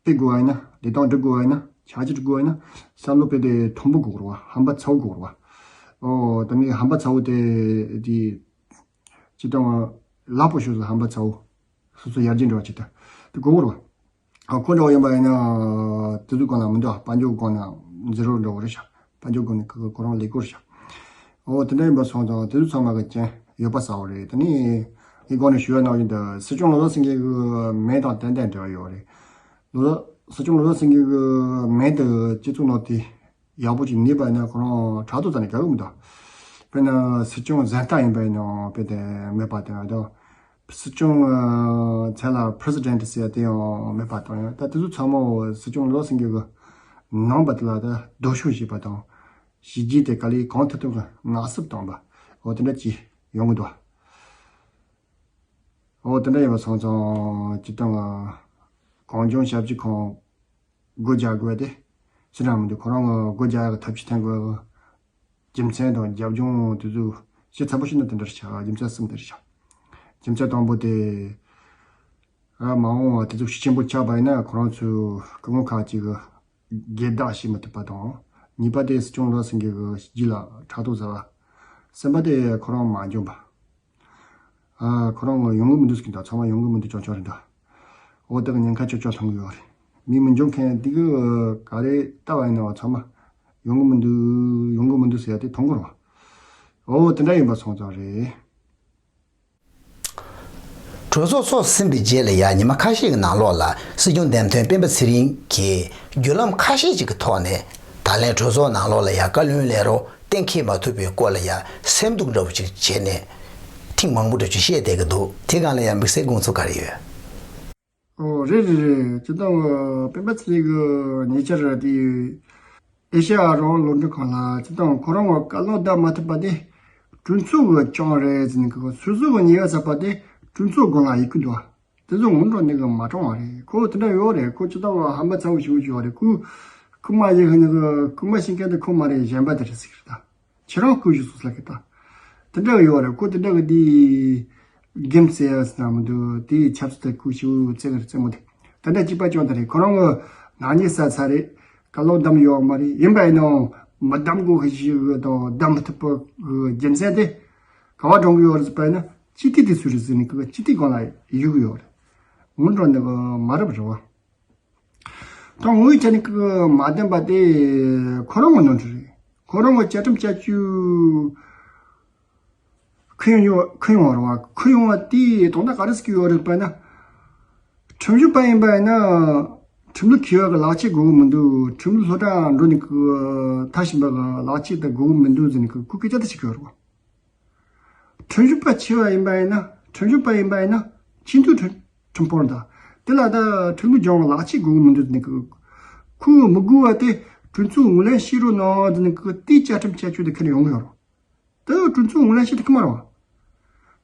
སྤེལ་དགོས་པ་ཡིན་ན་ལས་སྟངས་སྒྲུབ་དགོས་པ་ཡིན་ན་བྱ་སྤྱོད་སྒྲུབ་དགོས་པ་ཡིན་ན་བསམ་བློ་དཔེ་དེ་མཐོན་པོ་དགོས་རེད་བ། ཧམ་པ་ཚ་བོ་དགོས་རེད་བ། ཨོ་དེ་ནས་ཧམ་པ་ཚ་བོ་དེ་དེ། སྤྱིར་བཏང་ལག་པོ་ཤོར་ཟེར་ཧམ་པ་ཚ་བོ། སོ་སོ་ཡར་རྒྱས་འགྲོ་བ་ཅིག་ད་དེ་དགོས་རེད་བ། ཨ་ཁོ་འདྲ་བོ་ཡིན་པ་ཡིན་ན། དེ་ཚོའི་སྒང་ལ་མི་འདུག་དཔལ་འབྱོར་སྒང་ན་ཛི་རོ་འདྲ་བོ་རེད་ཤག་དཔལ་འབྱོར་སྒང་ནས་ཁོ་ཁོ་རང་ལས་ཀོ་རེད་ཤག་འོ་དེ་འདྲ་ཡིན་པ་སོང་ཙང་དེ་ཚོ་ཚང་མ་གི་རྐྱེན་ཡོད་པ་གསལ་བོ་རེད། དེ་ནས་ངའི་སྒང་ནས་ཞུ་ཡ་ནང་བཞིན་དུ་སྲིད་སྐྱོང་བློ་བཟང་སེང་གེ་གི་མིང་དང་ཏན་ཏན་འབྲེལ་བ་ཡོད་རེད། བློ་སྲིད་སྐྱོང་བློ་བཟང་སེང་གེ་གི་མིང་དེ་སྤྱི་ཚོགས་ནང་དེ་ཡག་པོ་ཅིག་གནས་པ་ཡིན་ན་ཁོ་རང་ཕྲག་དོག་རྩ་ནས་དགའ་གི་མི་འདུག་དཔེར་ན་སྲིད་སྐྱོང་གཟེངས་རྟགས་ཡིན་པ་ཡིན་ནའང་དཔེ་དེ་མེད་པ་དང་ཡང་དང་། སྲིད་སྐྱོང་ཨ་མཚན་ལ་President་ཟེར་ཡ་དེ་ཡང་མེད་པ་དང་ཡང་ད་དེ་ཚོ་ཚང་མ་སྲིད་སྐྱོང་བློ་བཟང་སེང་གེ་གི་ནང་པ་དེ་ལ་ད་སྡུག་ཤོས་བྱེད་པ་དང་། བྱས་རྗེས་དེ་ག་ལེ་གང་ཐུབ་ཐུབ་གི་ནག་སུབ་བཏང་པ། འོ་དེ་འདྲ་ཅིག་ཡོང་གི་འདུག་འོ་དེ་འདྲ་ཡིན་པ་སོང་ཙང་སྤྱིར་བཏང་གངས་ལྗོངས་ཞབས་ཕྱི་ཁང་སྒོ་རྒྱག་དགོས་ཏེ་ཟེར་རང་མི་འདུག་ཁོ་རང་གི་སྒོ་རྒྱག་ཡག་གི་ཐབས་ཤེས་འཐེན་དགོས་གི་རྒྱུ་མཚན་དང་རྒྱབ་ལྗོངས་དེ་ཚོ་ཞིབ་ཚགས་པོ་ཞིག་ནི་དེ་འདྲ་ཆགས། རྒྱུ་མཚན་གསུམ་དེ་རེད་ཤག་རྒྱུ་མཚན་དང་པོ་དེ། ཨ་མ་འོངས་པ་དེ་ཚོ་ཤུགས་ཆེན་པོ་ཆགས་པ་ཡིན་ན་ཁོ་རང་ཚོའི་སྐུ་ངོ་ཁག་ཅིག་གི་སྒེར་བདག་བྱེད་མི་ཐུབ་པ་དང་། གཉིས་པ་དེ་སྲིད་སྐྱོང་བློ་བཟང་སེང་གེ་གི་རྗེས་ལ་ཕྲག་དོག་ཟ་བ། གསུམ་པ་དེ་ཁོ་རང་མ་འཇོན་པ། ཨ་ཁོ་རང་ཡོང་གི་མི་འདུག་ཟེར་གྱི་འདུག་ཚང་མ་ཡོང་གི་མི་འདུག་ཅོག་ཅོག་རེད་འདུག་འོ་དེ་གི་ཉེན་ཁ་ཅོག་ཅོག་ལྷུང་གི་ཡོད་རེད། མི་མི་འཇོན་མཁན་འདི་གི་ག་རེ་ལྟ་བ་ཡིན་ནའང་ཚང་མ་ཡོང་གི་མི་འདུག་ཡོང་གི་མི་འདུག་ཟེར་ཡ་དེ་མཐོང་གི་རེད་བ། འོ་དེ་འདྲ་ཡིན་པ་སོང་ཙང་རེད། གྲོས་ཚོགས་ཚོགས་ཟིན་པའི་རྗེས་ལ་ཡང་ཉི་མ་ཁ་ཤས་ཀྱི་ནང་ལོགས་ལ་སྲིད་སྐྱོང་འདེམས་ཐོན་སྤེན་པ་ཚེ་རིང་གིས་བརྒྱུད་ལམ་ཁ་ཤས་ཅིག་གི་ཐོག་ནས་ད་ལན་གྲོས་ཚོགས་ནང་ལོགས་ལ་ཡང་བཀའ་བློན་ལས་རོགས་གཏན་འཁེལ་མ་ཐུབ་པའི་སྐོར་ལ་ཡང་སེམས་སྡུག་འདྲ་བོ་ཅིག་བྱས་ནས་ཐེངས་མང་པོ་འདྲ་ཅིག་བཤད་བསྡད་ཀྱི་འདུག་དེ་སྒང་ལ་ཡང་དམིགས་བསལ་དགོངས་ཚུལ་ག་རེ་ཡོད། ཨོ་རེད་རེད་རེད། སྤྱིར་བཏང་སྤེན་པ་ཚེ་རིང་གི་ཉེ་ཆར་དེ་ཨེ་ཤ་ཡ་རང་དབང་རླུང་འཕྲིན་ཁང་ལ་སྤྱིར་བཏང་ཁོ་རང་གི་བཀའ་སློབ་བདམས་མ་ཐུབ་པ་དེ་གྲོས་ཚོགས་ཀྱི་རྐྱང་རེད་ཟེར་ནས་གི་སོ་སོ་གི་ཉེས་པ་ཚབ་པ་དེ་གྲོས་ཚོགས་སྒང་ལ་ཡི་གུ་འདུག་དེ་ཚོ་ངོ་འགྲོ་ནས་གི་མ་དྲང་བ་རེད། ཁོ་དེ་འདྲ་ཡོད་རེད། ཁོ་སྤྱིར་བཏང་ཧམ་པ་ཚ་བོ་ཞིག་ཡོད་རེད། ཁོ་ཁུ་མ་ཡིན་ནི་གི་ཁུ་མ་ཤེས་མཁན་དེ་ཁོ་མ་རེད། གཞན་པ་དེ་རེད་ཟེར་གི་རེད་ད། ཁྱེད་རང་སྐུ་ཞིག་སོང་ལ་གི་ད། དེ་འདྲ་ཡོད་རེད། ཁོ་དེ་འདྲ་གི་དེ་གེམ་ཟེར་ཡ་ཟེར་ན་མི་འདུག་དེ་ཆབ་སྲིད་དེ་སྐུ་ཞིག་བཙན་གི་རྩེད་མོ་དེ། དེ་འདྲ་གཅིག་པ་ཅང་དེ་རེད། ཁོ་རང་གི་ནག་ཉེས་བསགས་ཚར་རེད། བཀའ་སློབ་བདམས་ཡོད་མ་རེད། ཡིན་པ་ཡིན་ནའང་མི་བདམས་དགོས་གི་ཞིག་གི་དང་བདམས་མི་ཐུབ་པ་གི་རྒྱུ་མཚན་དེ་ག་བ་དྲངས་གི་ཡོད་རེད་ཟེར་བ་ཡིན་ན། སྤྱི་འཐུས་དེ་སུ་རེད་ཟེར་ནས་གི་སྤྱི་འཐུས་སྒང་ལ་ཡི་གུ་ཡོད་རེད། ངོ་འགྲོ་ནི་གི་མ་རབས་རེད་བ། ད་ངོས་ཀྱི་ནི་གི་མ་བདམས་པ་དེ་ཁོ་རང་གི་ནོར་འཁྲུལ་རེད། ཁོ་རང་གི་བཅའ་ཁྲིམས་བཅའ་བཅོས་འཁུར་ཡོང་འཁུར་ཡོང་བ་རེད་བ། འཁུར་ཡོང་བ་དེ་དོན་དག་ག་རེ་ཟེར་གི་ཡོད་རེད་པ་ན། ཁྲིམས་ཞིབ་པ་ཡིན་པ་ཡིན་ན་ཁྲིམས་ལུགས་མཁས་པ་གི་ལག་ཁྱེར་དགོས་གི་མི་འདུག་ཁྲིམས་ལུགས་སློབ་གྲྭ་འགྲོ་ནི་གི་མཐར་ཕྱིན་པ་གི་ལག་ཁྱེར་དེ་དགོས་གི་མི་འདུག་ཟེར་ནི་གི་ཁོ་སྐད་ཆ་དེ་བཤད་གི་ཡོད་རེད་བ། ཁྲིམས་ཞིབ་པ་ཆེ་བ་ཡིན་པ་ཡིན་ན། ཁྲིམས་ཞིབ་པ་ཡིན་པ་ཡིན་ན་ཆེས་མཐོའི་ཁྲིམས་ཁྲིམས་དཔོན་དང་། དེ་ལ་ད་ཁྲིམས་ལུགས་སྦྱོང་བ་ལག་ཁྱེར་དགོས་མི་འདུག་ནི་ཁོ་མི་དགོས་པ་དེ་གྲོས་ཚོགས་ངོས་ལེན་བྱེད་རོགས་གནང་ཟེར་ནི་ཁོ་དེའི་བཅའ་ཁྲིམས་བཅའ་བཅོས་དེ་ཁྱེར་ནས་ཡོང་གི་ཡོད་རེད། དེ་གྲོས་ཚོགས་ངོས་ལེན་བྱེད་ཐུབ་ཀྱི་མ་རེད་བ།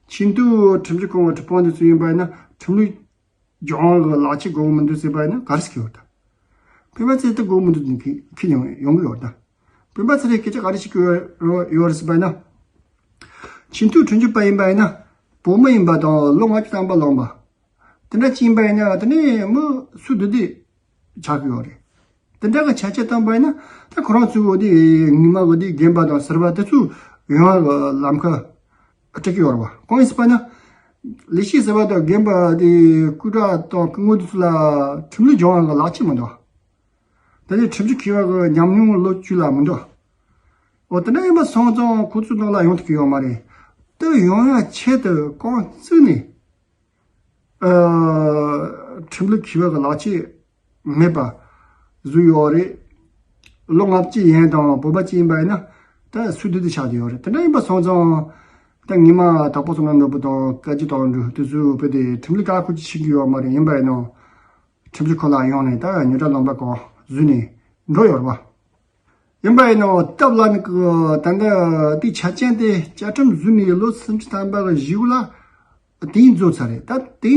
ཆེས་མཐོའི་ཁྲིམས་ཞིབ་ཁང་གི་ཁྲིམས་དཔོན་དེ་ཚོ་ཡིན་པ་ཡིན་ན་ཁྲིམས་ལུགས་སྦྱོང་བ་གི་ལག་ཁྱེར་དགོས་མི་འདུག་ཟེར་བ་ཡིན་ན་ག་རེ་ཟེར་གྱི་ཡོད་ད། སྤེན་པ་ཚེ་རིང་དེ་དགོས་མི་འདུག་ནི་ཁྱེར་ཁྱེར་ནས་ཡོང་གི་ཡོད་ད། སྤེན་པ་ཚེ་རིང་སྐད་ཆ་ག་རེ་བཤད་ཀྱི་ཡོད་ཡོད་རེད་ཟེར་བ་ཡིན་ན། ཆེས་མཐོའི་ཁྲིམས་ཞིབ་པ་ཡིན་པ་ཡིན་ན་བོད་མི་ཡིན་པ་དང་ལོ་ལྔ་བཅུ་ཐམ་པ་ལོན་པ། དེ་འདྲ་ཅིག་ཡིན་པ་ཡིན་ན་དེ་ནས་མི་སུ་བསྡུ་སྡུད་ཆགས་ཀྱི་ཡོད་རེད། དེ་འདྲ་གི་ཆ་རྐྱེན་བཏང་པ་ཡིན་ན་ད་ཁོ་རང་ཚོའི་འོ་དེ་ངོ་མ་འོ་དེ་རྒན་པ་དང་ཟུར་པ་དེ་ཚོ་ཡོང་བ་གི་ལམ་ཁ་སྤྲད་ཀྱི་ཡོད་རེད་བ། གང་ཡིན་ཟེར་བ་ན། ལས་བྱེད་ཟུར་པ་དང་རྒན་པ་དེ་སྐུ་དྲག་དང་སྐུ་ངོ་དེ་ཚོ་ལ་ཁྲིམས་ལུགས་སྦྱོང་བ་གི་ལག་ཁྱེར་མི་འདུག་དེ་ནས་ཁྲིམས་ཞིབ་མཁས་པ་གི་ཉམས་མྱོང་ལོ་བཅུ་ལ་མི་འདུག་འོ་དེ་འདྲ་ཡིན་པ་སོང་ཙང་ཁོ་ཚོའི་ནང་ལ་ཡོང་ཐུབ་ཀྱི་ཡོད་མ་རེད། དེ་ཡོང་ཡ་ཆེད་དུ་རྐང་བཙུགས་ནས་ཨ་ཁྲིམས་ལུགས་མཁས་པ་གི་ལག་ཁྱེར་མེད་པ་བཟོས་ཡོད་རེད། ལོ་ལྔ་བཅུ་ཡན་དང་བོད་པ་གཅིག་ཡིན་པ་ཡིན་ན་ད་སུ་བསྡུ་སྡུད་ཆགས་ཀྱི་ཡོད་རེད། དེ་འདྲ་ཡིན་པ་སོང་ཙང་ད་ངོ་མ་དྭགས་པོ་བསོད་ནམས་ནོར་བུ་དང་བཀའ་བརྒྱུད་དོན་གྲུབ་དེ་ཚོས་བོད་དེ་ཁྲིམས་ལུགས་ཀ་ཁོ་ཅིག་ཤེས་ཀྱི་ཡོད་མ་རེད། ཡིན་པ་ཡིན་ནའང་ཁྲིམས་ཞིབ་ཁང་ལ་ཡོང་ནས་ད་རྙོག་དྲ་ལངས་པ་གང་བཟོས་ནས་འགྲོ་ཡོད་རེད་བ། ཡིན་པ་ཡིན་ནའང་སྟབས་ལ་ནི་གི་ད་ལྟ་དེའི་ཆ་རྐྱེན་དེ་བཅའ་ཁྲིམས་བཟོས་ནས་ལོ་སུམ་ཅུ་ཐམ་པ་གི་གཞུག་ལ་དེ་རྫོགས་ཚར་རེད། ད་དེ་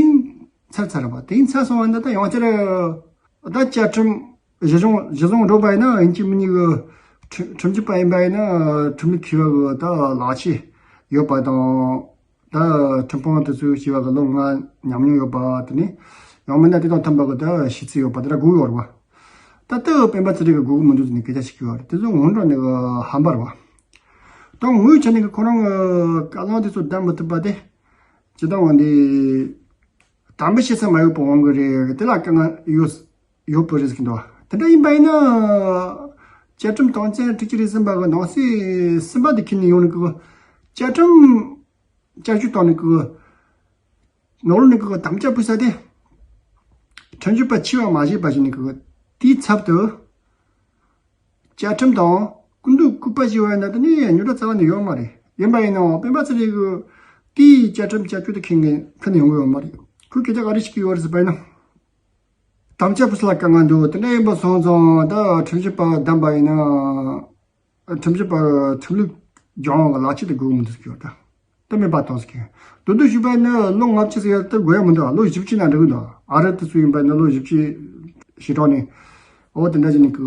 ཚར་ཚར་བ་དེ་ཚར་སོང་བ་འདི་ད་ཡང་བསྐྱར་ད་བཅའ་ཁྲིམས་གཞི་བཟུང་གཞི་བཟུང་འགྲོ་བ་ཡིན་ན་ཡིན་གཅིག་མིན་གཉིས་གི་ཁྲིམས་ཁྲིམས་ཞིབ་པ་ཡིན་པ་ཡིན་ན་ཁྲིམས་ལུགས་མཁས་པ་གི་ད་ལག་ཁྱེར་ཡོད་པ་དང་། ད་ཁྲིམས་དཔོན་དེ་ཚོའི་བྱས་པ་གི་ལོ་ལྔ་ཉམས་མྱོང་ཡོད་པ་དེ་ནི་ཡང་མིན་ན་དེ་དང་མཐུན་པ་གི་ད་ཤེས་ཚད་ཡོད་པ་དེ་འདྲ་དགོས་ཡོད་རེད་བ། ད་ལྟ་སྤེན་པ་ཚེ་རིང་གི་དགོས་ཀྱི་མི་འདུག་ཟེར་ནས་སྐད་ཆ་བཤད་ཀྱི་ཡོད་རེད། དེ་ཚོ་ངོ་འདྲ་ནི་གི་ཧམ་པ་རེད་བ། ད་ངོས་བྱས་ནས་གི་ཁོ་རང་གི་བཀའ་བློན་དེ་ཚོ་བདམས་མི་ཐུབ་པ་དེ་ཇི་ལྟར་འོང་དེ་དམ་པའི་ཤེས་ཚད་མ་ཡོད་པ་འོང་གི་རེད། དེ་ལ་དཀའ་ངལ་ཡོད་ཡོད་པ་རེད་ཟེར་གྱི་འདུག་དེ་འདྲ་ཡིན་པ་ཡིན་ན་བཅའ་ཁྲིམས་དོན་ཚན་དྲུག་ཅུ་རེ་གསུམ་པ་གི་ནང་གསེས་གསུམ་པ་དེ་ཁྱེར་ནས་ཡོང་ནས་གི་བཅའ་ཁྲིམས་བསྐྱར་བཅོས་བཏང་ནས་གི་ནོར་ལུག་ནས་གི་དམ་བཅའ་ཕུལ་ས་དེ་ཁྲིམས་ཞིབ་པ་ཆེ་བ་མ་བཞེས་པ་ཞིག་ནས་གི་དེའི་ཚབ་ཏུ་བཅའ་ཁྲིམས་དང་སྐུ་མདུན་སྐུ་པར་ཞིག་བར་ན་དེ་ནས་རྙོག་དྲ་རྩ་བ་ནས་ཡོད་མ་རེད། ཡིན་པ་ཡིན་ནའང་སྤེན་པ་ཚེ་རིང་གི་དེའི་བཅའ་ཁྲིམས་བསྐྱར་བཅོས་དེ་ཁྱེར་ནས་ཁྱེར་ནས་ཡོང་གི་ཡོད་མ་རེད། ཁོས་སྐད་ཆ་ག་རེ་བཤད་ཀྱི་ཡོད་རེད་ཟེར་བ་ཡིན་ན། དམ་བཅའ་ཕུལ་ས་ལ་དཀའ་ངལ་འདུག་དེ་འདྲ་ཡིན་པ་སོང་ཙང་ད་ཁྲིམས་ཞིབ་པ་བདམས་པ་ཡིན་ན། ཁྲིམས་ཞིབ་པ་ཁྲིམས་ལུགས་སྦྱོང་བ་གི་ལག་ཁྱེར་དེ་དགོས་མི་འདུག་ཟེར་གྱི་ཡོད་ད། དེ་མེད་པ་བཏང་ཟེར་གྱི་ཡོད། དོ་དོ་ཞུས་པ་ནི་ལོ་ལྔ་བཅུ་ཟེར་ཡ་དེ་དགོས་ཡ་མི་འདུག་ལོ་བཞི་བཅུ་ན་འགྲིག་གི་འདུག་ཨ་རི་དེ་ཚོ་ཡིན་པ་ནི་ལོ་བཞི་བཅུ་ཞེ་གྲངས་ནས་འོ་དེ་འདྲ་ཞིག་ནས་གི་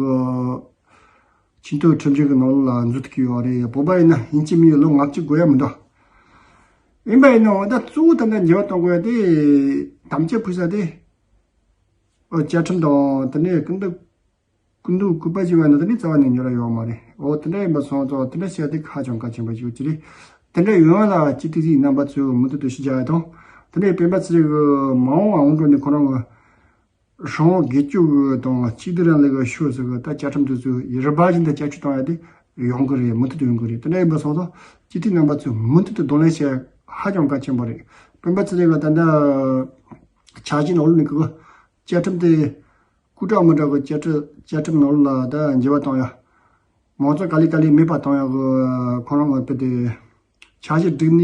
ཆེས་མཐོའི་ཁྲིམས་ཞིབ་ཀྱི་ནང་ལ་འཛུལ་ཐུབ་ཀྱི་ཡོད་རེད། བོད་པ་ཡིན་ན་ཡིན་གཅིག་མིན་གཅིག་ལོ་ལྔ་བཅུ་དགོས་ཡ་མི་འདུག་ཡིན་པ་ཡིན་ནའང་ད་གཙོ་བོ་ད་ལྟ་འགྱུར་བ་གཏོང་དགོས་ཡ་དེ་དམ་བཅའ་ཕུལ་ས་དེ་བཅའ་ཁྲིམས་དང་དེ་ནས་སྐུ་མདུན་སྐུ་མདུན་སྐུ་པར་ཞིག་བར་ན་དེ་ནི་རྩ་བ་ནས་འགྱུར་བ་ཡོད་མ་རེད། འོ་དེ་འདྲ་ཡིན་པ་སོང་ཙང་དེ་འདྲ་བཤད་དེ་ཧ་ཅང་གལ་ཆེན་པོ་ཞིག་ཅིག་རེད། དེ་འདྲ་ཡོང་ལ་སྤྱི་འཐུས་ཚོས་རྣམ་པ་ཚོས་མུ་མཐུད་དུ་ཤུགས་རྒྱག་ཡ་དང་། དེ་འདྲའི་སྤེན་པ་ཚེ་རིང་གི་མ་འོངས་པ་འོང་འགྲོ་ནས་ཁོ་རང་གི་ཧྲང་ཧའེ་དགེ་སྐྱོ་གི་དང་གཅིག་སྡུད་རིང་ལུགས་ཀྱི་ཕྱོགས་སུ་གི་ད་བཅའ་ཁྲིམས་དེ་ཚོ་ཡུལ་རབས་བཞིན་དུ་བསྐྱར་བཅོས་གཏོང་ཡ་དེ་ཡོང་གི་རེད། མུ་མཐུད་དུ་ཡོང་གི་རེད། དེ་འདྲ་ཡིན་པ་སོང་ཙང་སྤྱི་འཐུས་རྣམ་པ་ཚོས་མུ་མཐུད་དུ་གདོང་ལེན་བྱེད་ཧ་ཅང་གལ་ཆེན་པོ་རེད། སྤེན་པ་ཚེ་རིང་གི་ད་ལྟ་འཆར་གཞི་ནང་ལོགས་ནས་གི་བཅའ་ཁྲིམས་དེ། སྐུ་དྲག་མི་དྲག་གི་བཅའ་ཁྲིམས་བཅའ་ཁྲིམས་ནང་ལ་ད་འགྱུར་བ་གཏོང་ཡ། མང་གཙོ་ག་ལེ་ག་ལེ་མེད་པ་གཏོང་ཡ་གི་ཁོ་རང་གི་དཔེ་དེ་འཆར་གཞི་བསྒྲིགས་ནས་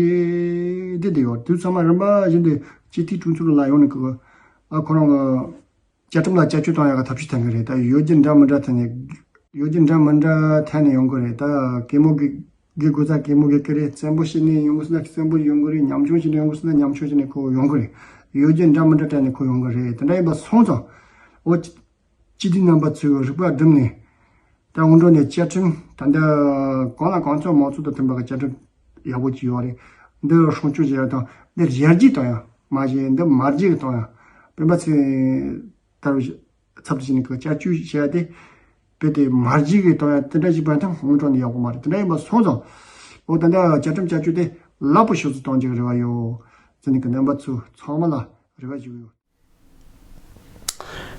བསྡད་དེ་ཡོད། དུས་ཚང་མ་རིམ་པ་བཞིན་དུ་སྤྱི་འཐུས་གྲོས་ཚོགས་ལ་ཡོང་ནས་གི་སྐུ་ ཨ་ཁོ་རང་གི་བཅའ་ཁྲིམས་ལ་བསྐྱར་བཅོས་གཏོང་ཡག་གི་ཐབས་ཤེས་གཏོང་གི་རེད། ད་ཡོད་རྒྱུ་འདྲ་མི་འདྲ་ཐད་ནས་ཡོད་རྒྱུ་འདྲ་མི་འདྲ་ཐད་ནས་ཡོང་གི་རེད། ད་གད་མོ་གི་གི་དགོས་ས་གད་མོ་གི་གི་རེད། བཙན་པོ་བྱས་ནས་ཡོང་གི་སོང་ན་བཙན་པོ་ཡོང་གི་རེད། ཉམ་ཆུང་བྱས་ནས་ཡོང་གི་སོང་ན་ཉམ་ཆུང་བྱས་ནས་ཁོ་ཡོང་གི་རེད། ཡོད་རྒྱུ་འདྲ་མི་འདྲ་སྤྲད་ནས་ཁོ་ཡོང་གི་རེད། དེ་འདྲ་ཡིན་པ་སོང་ཙང་འོ་སྤྱི་འཐུས་རྣམ་པ་ཚོས་རིག་པ་བསྒྲིམས་ནས་ད་སྔོན་འགྲོ་ནས་བཅའ་ཁྲིམས་ད་ལྟ་གང་ལ་གང་འཚམ་མང་ཚོགས་དང་མཐུན་པ་གི་བཅའ་ཁྲིམས་ཡག་པོ་ཅིག་ཡོད་རེད། འདི་སྲུང་སྐྱོབ་བྱེད་ཡག་དང་འདི་ཡར་རྒྱས་གཏོང་ཡག་མ་གཞི་འདི་མར་རྒྱས་གཏོང་ཡག་སྤེན་པ་ཚེ་ལྟ་བུ་ཚབ་ཏུ་བྱས་ནས་ཀྱི་བསྐྱར་བཅོས་བྱས་ཏེ་དཔེ་དེ་མར་རྒྱས་ཀྱི་གཏོང་ཡག་དེ་འདྲ་ཞིག་པ་དང་སྔོན་འགྲོ་ནས་ཡག་པོ་མ་རེད། དེ་འདྲ་ཡིན་པ་སོང་ཙང་འོ་ད་ལྟ་བཅའ་ཁྲིམས་བསྐྱར་བཅོས་དེ་ལེགས་པོ་ཞིག་ཏུ་གཏོང་རྒྱུ་གི་རེ་བ་ཡོད་ཟེར་ནས་ཀྱི་རྣམ་པ་ཚོ་ཚང་མ་ལ་རེ་བ་ཞུ་གི་ཡོད།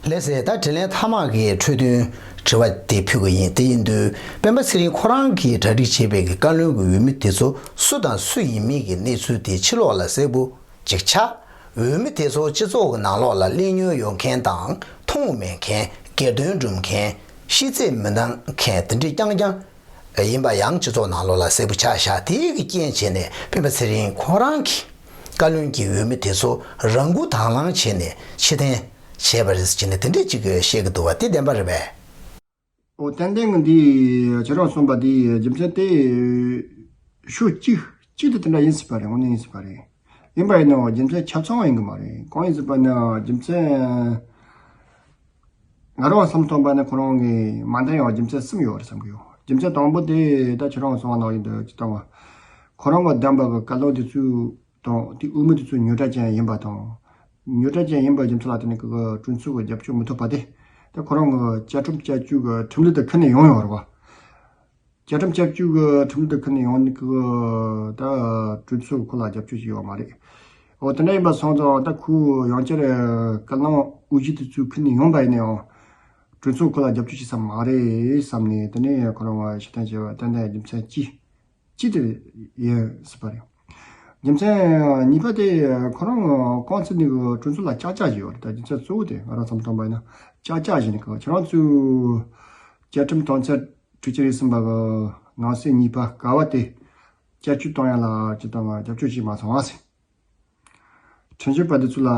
ལགས་སེ། ད་དྲིས་ལན་མཐའ་མ་གི་འཕྲོས་དོན་དྲི་བ་དེ་ཕུལ་གི་ཡིན། དེ་ཡིན་དུས་སྤེན་པ་ཚེ་རིང་ཁོ་རང་གིས་གྲ་སྒྲིག་བྱས་པའི་གི་བཀའ་བློན་གྱི་འོས་མི་དེ་ཚོ་སུ་དང་སུ་ཡིན་མིན་གྱི་གནས་ཚུལ་དེ་ཕྱི་ལོགས་ལ་གསལ་པོ་ཅིག་ཆགས། འོས་མི་དེ་ཚོ་སྤྱི་ཚོགས་ཀྱི་ནང་ལོགས་ལ་གླེང་མྱོང་ཡོད་མཁན་དང་མཐོང་མེད་མཁན། སྒེར་དོན་སྒྲུབ་མཁན། ཤེས་ཚད་མི་འདང་མཁན་དེ་འདྲས་རྐྱང་རྐྱང་ཡིན་པ་ཡང་སྤྱི་ཚོགས་ནང་ལོགས་ལ་གསལ་པོ་ཆགས་བཞག་དེ་གི་རྐྱེན་བྱས་ནས་སྤེན་པ་ཚེ་རིང་ཁོ་རང་གིས་བཀའ་བློན་གྱི་འོས་མི་དེ་ཚོ་རང་འགུལ་དང་བླངས་བྱས་ནས་ཕྱིར་འཐེན་བྱས་པ་རེད་ཟེར་ནས་དེ་འདྲས་ཅིག་བཤད་ཀྱི་འདུག་བ། དེ་བདེན་པ་རེད་པས། ཨོ་ཏན་ཏན་གི་འདི་ཁྱེད་རང་གསུངས་པ་འདི་རྒྱུ་མཚན་དེ་ཕྱོགས་གཅིག་གཅིག་ཏུ་དེ་འདྲ་ཡིན་སྲིད་པ་རེད། དངོས་གནས་ཡིན་སྲིད་པ་རེད། ཡིན་པ་ཡིན་ནའང་རྒྱུ་མཚན་ཆ་ཚང་བ་ཡིན་གི་མ་རེད། གང་ཡིན་ཟེར་བ་ན་རྒྱུ་མཚན་ང་རང་བསམ་སྟངས་པ་ནི་ཁོ་རང་གི་མ་འདང་ཡང་རྒྱུ་མཚན་གསུམ་ཡོད་རེད་བསམ་གི་ཡོད། རྒྱུ་མཚན་དང་པོ་དེ་ད་ཁྱེད་རང་གསུངས་པ་ནང་བཞིན་དུ་ཅི་ལྟ་བ་ཁོ་རང་གི་བདམས་པ་གི་བཀའ་བློན་དེ་ཚོས་དང་དེ་འོས་མི་དེ་ཚོ་ཉོ་གྲྭ་ཅན་ཡིན་པ་དང་། ཉོ་གྲྭ་ཅན་ཡིན་པ་རྒྱུ་མཚན་ལ་བརྟེན་ནས་ཀྱི་གྲོས་ཚོགས་ཀྱི་རྒྱབ་སྐྱོར་མི་ཐོབ་པ་དེ་ད་ཁོ་རང་གི་བཅའ་ཁྲིམས་བསྐྱར་བཅོས་ཀྱི་ཁྲིམས་ལུགས་དེ་ཁུར་ནས་ཡོང་ཡོད་རེད་བ། བཅའ་ཁྲིམས་བསྐྱར་བཅོས་ཀྱི་ཁྲིམས་ལུགས་དེ་ཁུར་ནས་ཡོང་ནས་ཀྱི་ད་གྲོས་ཚོགས་ཁོ་ལ་རྒྱབ་སྐྱོར་བྱས་ཡོད་མ་རེད། འོ་དེ་འདྲ་ཡིན་པ་སོང་ཙང་ད་ཁོས་ཡང་བསྐྱར་བཀའ་བློན་འོས་གཞི་དེ་ཚོ་ཁུར་ནས་ཡོང་པ་ཡིན་ནའང་གྲོས་ཚོགས་ཁོ་ལ་རྒྱབ་སྐྱོར་བྱེད་ས་མ་རེད་བསམ་ནས་དེ་ནས་ཁོ་རང་ཕྱིར་འཐེན་བྱས་པ་ཏན་ཏན་རྒྱུ་མཚན་ཅི། ཅི་དེ་ཡིན་སྲིད་པ་རེད། རྒྱུ་མཚན་གཉིས་པ་དེ་ཁོ་རང་རྐང་ཚུགས་ནས་གྲོས་ཚོགས་ལ་ཅག་ཅག་བྱས་ཡོད་རེད། ད་རྒྱུ་མཚན་གཙོ་བོ་དེ་ང་རང་བསམ་སྟངས་པ་ཡིན་ན་ཅག་ཅག་བྱས་ནས་ཁོ་ཁྱེད་རང་ཚོས་བཅའ་ཁྲིམས་དོན་ཚན་དྲུག་ཅུ་རེ་གསུམ་པ་གི་ནང་གསེས་གཉིས་པ་ཀ་བ་དེ་བསྐྱར་བཅོས་གཏོང་ཡ་ལ་ཅི་ལྟ་བ་རྒྱབ་སྐྱོར་བྱས་མ་སོང་བ་ཟེར། ཁྲིམས་ཞིབ་པ་འདི་ཚོ་ལ་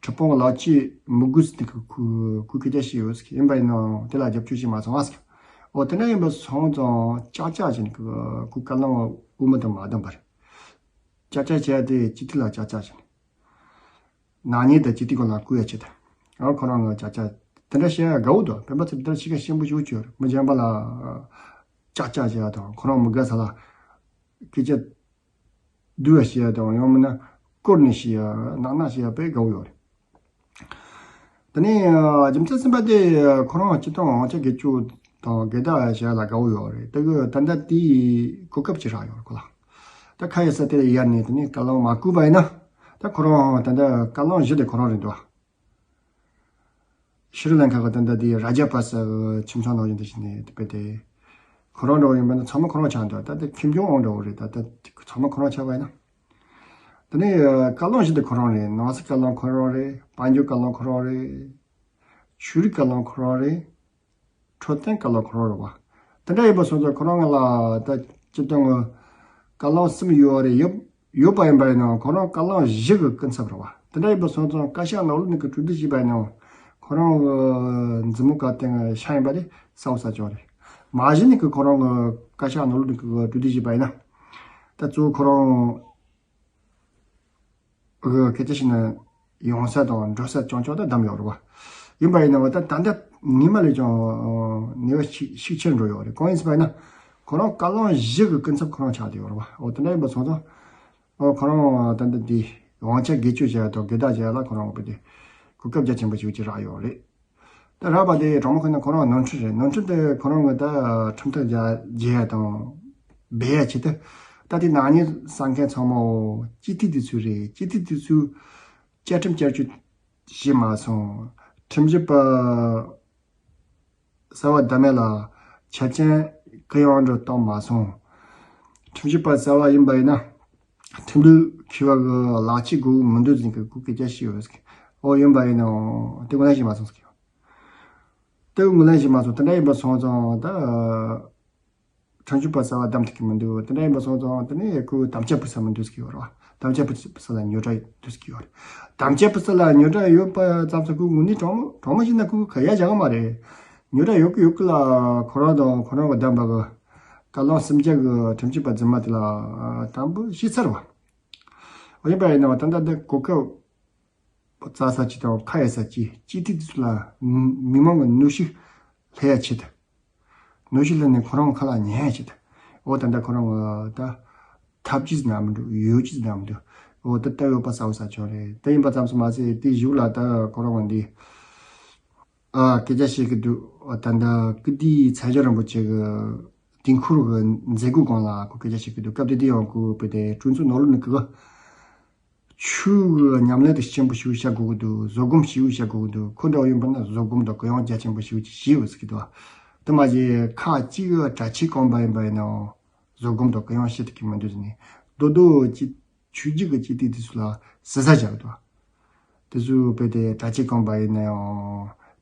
ཁྲི་སྤོང་ལག་ཁྱེར་མི་དགོས་ཟེར་ནས་ཁུ་ཁུ་ཁུ་སྐད་ཆ་བཤད་ཡོད་ཟེར། ཡིན་པ་ཡིན་ནའང་དེ་ལ་རྒྱབ་སྐྱོར་བྱེད་མ་སོང་བ་ཟེར། འོ་དེ་འདྲ་ཡིན་པ་སོང་ཙང་ཅག་ཅག་བྱས་ནས་ཁུ་ཁུ་བཀའ་བློན་འོས་མི་དང་མ་བདམས་པ་རེད། ཅག་ཅག་བྱས་ཏེ་སྤྱི་འཐུས་ལ་ཅག་ཅག་བྱས་ནས་ནག་ཉེས་དང་སྤྱི་འཐུས་སྐོར་ལ་བསྐུལ་ཡ་བྱེད་དང་། འོ་ཁོ་རང་ང་ཅག་ཅག་དེ་འདྲ་བཤད་ཡ་དགའ་བོ་འདུག་སྤེན་པ་ཚེ་དེ་འདྲ་བཤད་མཁན་ཤེས་པོ་ཞིག་བྱོས་རེད། མི་གཞན་པ་ལ་ཅག་ཅག་བྱས་ཡ་དང་ཁོ་རང་མི་དགའ་ས་ལ་སྐད་ཆ་སྡུག་པ་བཤད་ཡ་དང་ཡང་མིན་ན་བསྐུར་ནས་བཤད་ཡ་ནག་ནག་བཤད་ཡ་དཔེ་དགའ་བོ་ཡོད་རེད། དེ་ནས་རྒྱུ་མཚན་གསུམ་པ་དེ་ཁོ་རང་སྤྱི་བཏང་དབང་ཆ་སྒེར་གཅོད་དང་སྒེར་བདག་བྱས་ལ་དགའ་བོ་ཡོད་རེད། དེ་གི་ད་ལྟ་དེའི་གོ་སྐབས་ཅིག་རག་ཡོད་རེད་ཁོ་ལ། ད་ཁ་ཡ་ས་དེ་ལ་ཡར་ནས་དེ་ནས་བཀའ་བློན་མ་བསྐུལ་བ་ཡིན་ན་ད་ཁོ་རང་ད་ལྟ་བཀའ་བློན་བཞི་དེ་ཁོ་རང་རེད་འདུག་ཤྲི་ལང་ཀ་གི་ད་ལྟ་དེའི་ར་ཇ་པ་ས་གི་ཁྱིམ་ཚང་ནང་བཞིན་དུ་བྱས་ནས་དེ་དཔེ་དེ་ཁོ་རང་འདྲ་བོ་ཡིན་པ་ན་ཚང་མ་ཁོ་རང་ཆགས་འདུག་ད་ལྟ་ཁྱིམ་སྐྱོང་འོང་འདྲ་བོ་རེད། ད་ལྟ་ཚང་མ་ཁོ་རང་ཆགས་པ་ཡིན་ན། དེ་ནས་བཀའ་བློན་བཞི་དེ་ཁོ་རང་རེད། ནང་སྲིད་བཀའ་བློན་ཁོ་རང་རེད། དཔལ་འབྱོར་བཀའ་བློན་ཁོ་རང་རེད། ཆོས་རིག་བཀའ་བློན་ཁོ་རང་རེད། འཕྲོད་བསྟེན་བཀའ་བློན་ཁོ་རང་རེད་བ། དེ་འདྲ་ཡིན་པ་སོང་ཙང་ཁོ་རང་ང་ལ་ད་སྤྱིར་བཏང་གི་བཀའ་བློན་གསུམ་ཡོད་རེད། ཡོད་ཡོད་པ་ཡིན་པ་ཡིན་ནའང་ཁོ་རང་བཀའ་བློན་བཞི་གི་སྐུ་ཚབ་རེད་བ། དེ་འདྲ་ཡིན་པ་སོང་ཙང་བཀའ་ཤག་ནང་ལོགས་ནས་གི་གྲོས་བསྡུར་བྱས་པ་ཡིན་ནའང་ཁོ་རང་གི་མཛུབ་མོ་བཀའ་བསྟན་གི་ཤ་ཡིན་པ་དེ་གསལ་པོ་གསལ་རྐྱང་རེད། མ་གཞི་ནས་གི་ཁོ་རང་གི་བཀའ་ཤག་ནང་ལོགས་ནས་གི་གྲོས་བསྡུར་བྱས་པ་ཡིན་ན་ད་གཙོ་བོ་ཁོ་རང་གི་སྐད་ཆ་བཤད་ན་ཡོང་ས་དང་འགྲོ་ས་ཅུང་ཅུང་ད་བདམས་ཡོད་རེད་བ། ཡིན་པ་ཡིན་ན་བ་ད་ད་ལྟ་ཉི་མ་ལས་ཀྱང་ནུས་པ་ཤུགས་ཤུགས་ཆེར་འགྲོ་ཡོད་རེད། གང་ཡིན་ཟེར་བ་ཡིན་ན་ཁོ་རང་བཀའ་བློན་བཞི་གི་སྐུ་ཚབ་ཁོ་རང་ཆགས་བསྡད་ཡོད་རེད་བ། འོ་དེ་འདྲ་ཡིན་པ་སོང་ཙང་འོ་ཁོ་རང་ད་ལྟ་འདི་དབང་ཆ་སྒེར་གཅོད་བྱས་དང་སྒེར་བདག་བྱས་ལ་ཁོ་རང་འོ་དེ་གོ་སྐབས་རྒྱ་ཆེན་པོ་ཞིག་ཅིག་རག་ཡོད་རེད། ད་རག་པ་དེ་དྲང་མོ་ཁོ་ན་ཁོ་རང་ནོར་འཁྲུལ་རེད། ནོར་འཁྲུལ་དེ་ཁོ་རང་གི་ད་ཁྲིམས་ཐག་རྒྱ་རྒྱས་ཡ་དང་སྦས་ཡ་ཆེད་དུ་ད་དེ་ནག་ཉེས་བསགས་མཁན་ཚང་མའོ་སྤྱི་འཐུས་དེ་ཚོ་རེད། སྤྱི་འཐུས་དེ་ཚོས་བཅའ་ཁྲིམས་བསྐྱར་བཅོས་བྱས་མ་སོང་། ཁྲིམས་ཞིབ་པ་གསར་བ་བདམས་ཡ་ལ་ཆ་རྐྱེན་གུ་ཡངས་འདྲ་བཏང་མ་སོང་། ཁྲིམས་ཞིབ་པ་གསར་བ་ཡིན་པ་ཡིན་ན་ཁྲིམས་ལུགས་མཁས་པ་གི་ལག་ཁྱེར་དགོས་མི་འདུག་ཟེར་གི་སྐད་ཆ་བཤད་ཡོད་ཟེར་གི། ཨོ་ཡིན་པ་ཡིན་ནའང་དེ་ངོས་ལེན་བྱས་མ་སོང་ཟེར་གི། དེ་ངོས་ལེན་བྱས་མ་སོང་། དེ་འདྲ་ཡིན་པ་སོང་ཙང་ད། ཁྲིམས་གཅོད་པ་གསར་པ་བདམས་ཐུབ་ཀྱི་མི་འདུག་དེ་འདྲ་ཡིན་པ་སོང་ཙང་དེ་ནས་ཁོས་དམ་བཅའ་ཕུལ་ས་མི་འདུག་ཟེར་གྱི་ཡོད་རེད་བ། དམ་བཅའ་ཕུལ་ས་ལ་ཉོ་གྲངས་འདུག་ཟེར་གྱི་ཡོད་རེད། དམ་བཅའ་ཕུལ་ས་ལ་ཉོ་གྲངས་ཡོད་པ་ཙམ་ཟེར་ཁོས་དངོས་གནས་དྲང་མོ་དྲང་མོ་བཤད་ན་ཁོས་ཁ་ཡ་བཞག་གི་མ་རེད། ཉོ་གྲངས་ཡོད་ཀི་ཡོད་ཀི་ལ་ཁོ་རང་དང་ཁོ་རང་གི་བདམས་པ་གི་བཀའ་བློན་སུམ་བརྒྱ་གི་ཁྲིམས་གཅོད་པ་རྫུན་མ་དེ་ལ་དམ་པོ་ཤེས་ཚར་བ། འོ་ཡིན་པ་ཡིན་ན་ད་ལྟ་འདི་གོ་སྐབས་བཙལ་ས་ཅིག་དང་ཁ་ཡ་ས་ཅིག་སྤྱི་འཐུས་དེ་ཚོ་ལ་མི་མང་གི་གནོན་ཤུགས་སླེབས་ཡ་ཆེད་དུ། གནོན་ཤུགས་སླེབས་ནས་ཁོ་རང་ཁ་ལ་ཉན་ཡ་ཆེད་དུ། འོ་ད་ལྟ་ཁོ་རང་གི་ད་ཐབས་ཇུས་ཟེར་ན་མི་འདུག་ཡོ་ཇུས་ཟེར་ན་མི་འདུག་འོ་ད་ལྟ་ཡོད་པ་གསལ་པོ་གསལ་ཆོག་རེད། དེ་ཡིན་པ་ཙམ་ཞིག་མ་ཟད་དེ་གཞུག་ལ་ད་ཁོ་རང་གི་འདི། ཨ། སྐད་ཆ་བཤད་ཀྱི་འདུག་ཨ། ད་ལྟ་ཀིརྟིའི་མཚན་བྱང་རིན་པོ་ཆེ་གི་དུས་འཁོར་གྱི་མཛད་སྒོའི་སྒང་ལ་ཁོ་སྐད་ཆ་བཤད་ཀྱི་འདུག་སྐབས་དེ་དུས་ཡང་ཁོས་བོད་དེ་གྲོས་ཚོགས་ནང་ལོགས་ནས་ཀྱི་ཆོས་ཀྱི་ཉམས་ལེན་དེ་ཆེན་པོ་ཞིག་བྱ་དགོས་ཀྱི་འདུག་བཟོད་སྒོམ་ཞིག་བྱ་དགོས་ཀྱི་འདུག་ཁོ་འདྲ་བ་ཡིན་པ་ན་བཟོད་སྒོམ་དང་གུ་ཡངས་རྒྱ་ཆེན་པོ་ཞིག་བྱེད་དགོས་ཟེར་གྱི་འདུག་དེ་མ་ཟད་ཁག་གཅིག་གི་གྲྭ་ཆས་གོན་པ་ཡིན་པ་ཡིན་ནའང་བཟོད་སྒོམ་དང་གུ་ཡངས་བྱེད་ཐུབ་ཀྱི་མི་འདུག་ཟེར་ནས་རྡོག་རྡོག་ཅིག་ཆོས་བརྒྱུད་ཀྱི་སྤྱི་འཐུས་དེ་ཚོ་ལ་ཟུར་ཟ་བཞག་འདུག་དེ་ཚོ་བོད་དེ་གྲྭ་ཆས་གོན་པ་ཡིན་ན་ཡང་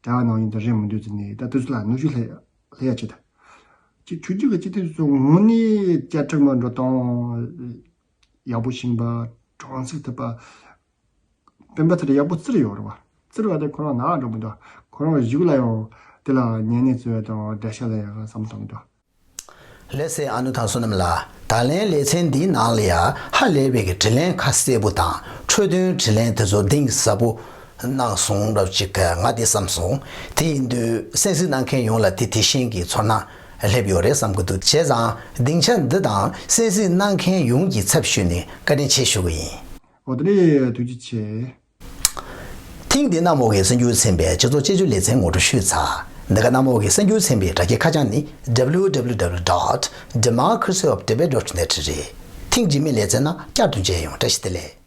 གྲྭ་བ་ནང་བཞིན་དུ་རེད་མི་འདུག་ཟེར་ནས་ད་དེ་ཚོ་ལ་གནོན་ཤུགས་སླེབས་སླེབས་ཡ་ཆེད་དུ། ཅིག་ཆོས་བརྒྱུད་ཀྱི་སྤྱི་འཐུས་ཚོ་དངོས་གནས་བཅའ་ཁྲིམས་ཀྱི་འགྲོ་སྟངས་ཡག་པོ་ཤེས་པ་གྲོང་གསེབ་ཐུབ་པ་སྤེན་པ་ཚོ་ལ་ཡག་པོ་བརྩི་རེ་ཡོད་རེད་བ། བརྩི་རེ་བ་དེ་ཁོ་རང་ནང་འགྲོ་མི་འདུག་ཁོ་རང་གཞུག་ལ་ཡང་དེ་ལ་ཉན་ནས་བརྩི་བ་དང་དགྲ་ཤ་ལ་ཡག་བསམ་བཏང་གི་འདུག་ལགས་སེ་ཨ་ནུ་དང་བསོད་ནམས་ལགས། ད་ལན་ལེ་ཚན་འདིའི་ནང་ལ་ཡ་ཧ་ལས་པའི་གི་དྲིས་ལན་ཁ་གསལ་པོ་དང་འཕྲོས་དོན་དྲིས་ལན་དེ་ཚོ་གཏིང་ཟབ་པོ་གནང་སོང་འདྲ་ཅིག་ང་དེ་བསམ་སོང་། དེ་ཡིན་དུས་གསན་གཟིགས་གནང་མཁན་ཡོངས་ལ་དེ་དེ་བཞིན་གྱི་ཚོར་སྣང་སླེབས་ཡོད་རེད་བསམ་གི་འདུག་བྱས་ཙང་སྡིངས་ཆ་འདི་དང་གསན་གཟིགས་གནང་མཁན་ཡོངས་ཀྱི་ཚབ་ཞུས་ནས་བཀའ་དྲིན་ཆེ་ཞུ་གི་ཡིན། འོ་དེ་རེད། ཐུགས་རྗེ་ཆེ། ཐེངས་འདིའི་གནམ་འོག་གི་གསར་འགྱུར་ཚན་པའི་སྤྱི་ཚོགས་དཔྱད་བརྗོད་ལེ་ཚན་ངོ་སྤྲོད་ཞུས་ཚར། འདི་ག་གནམ་འོག་གི་གསར་འགྱུར་ཚན་པའི་དྲ་རྒྱའི་ཁ་བྱང་ནི་W W W dot democracy of Tibet dot net རེད། ཐེངས་རྗེས་མའི་ལེ་ཚན་ནང་བསྐྱར་དུ་མཇལ་ཡོང་། བཀྲ་ཤིས་བདེ་ལེགས།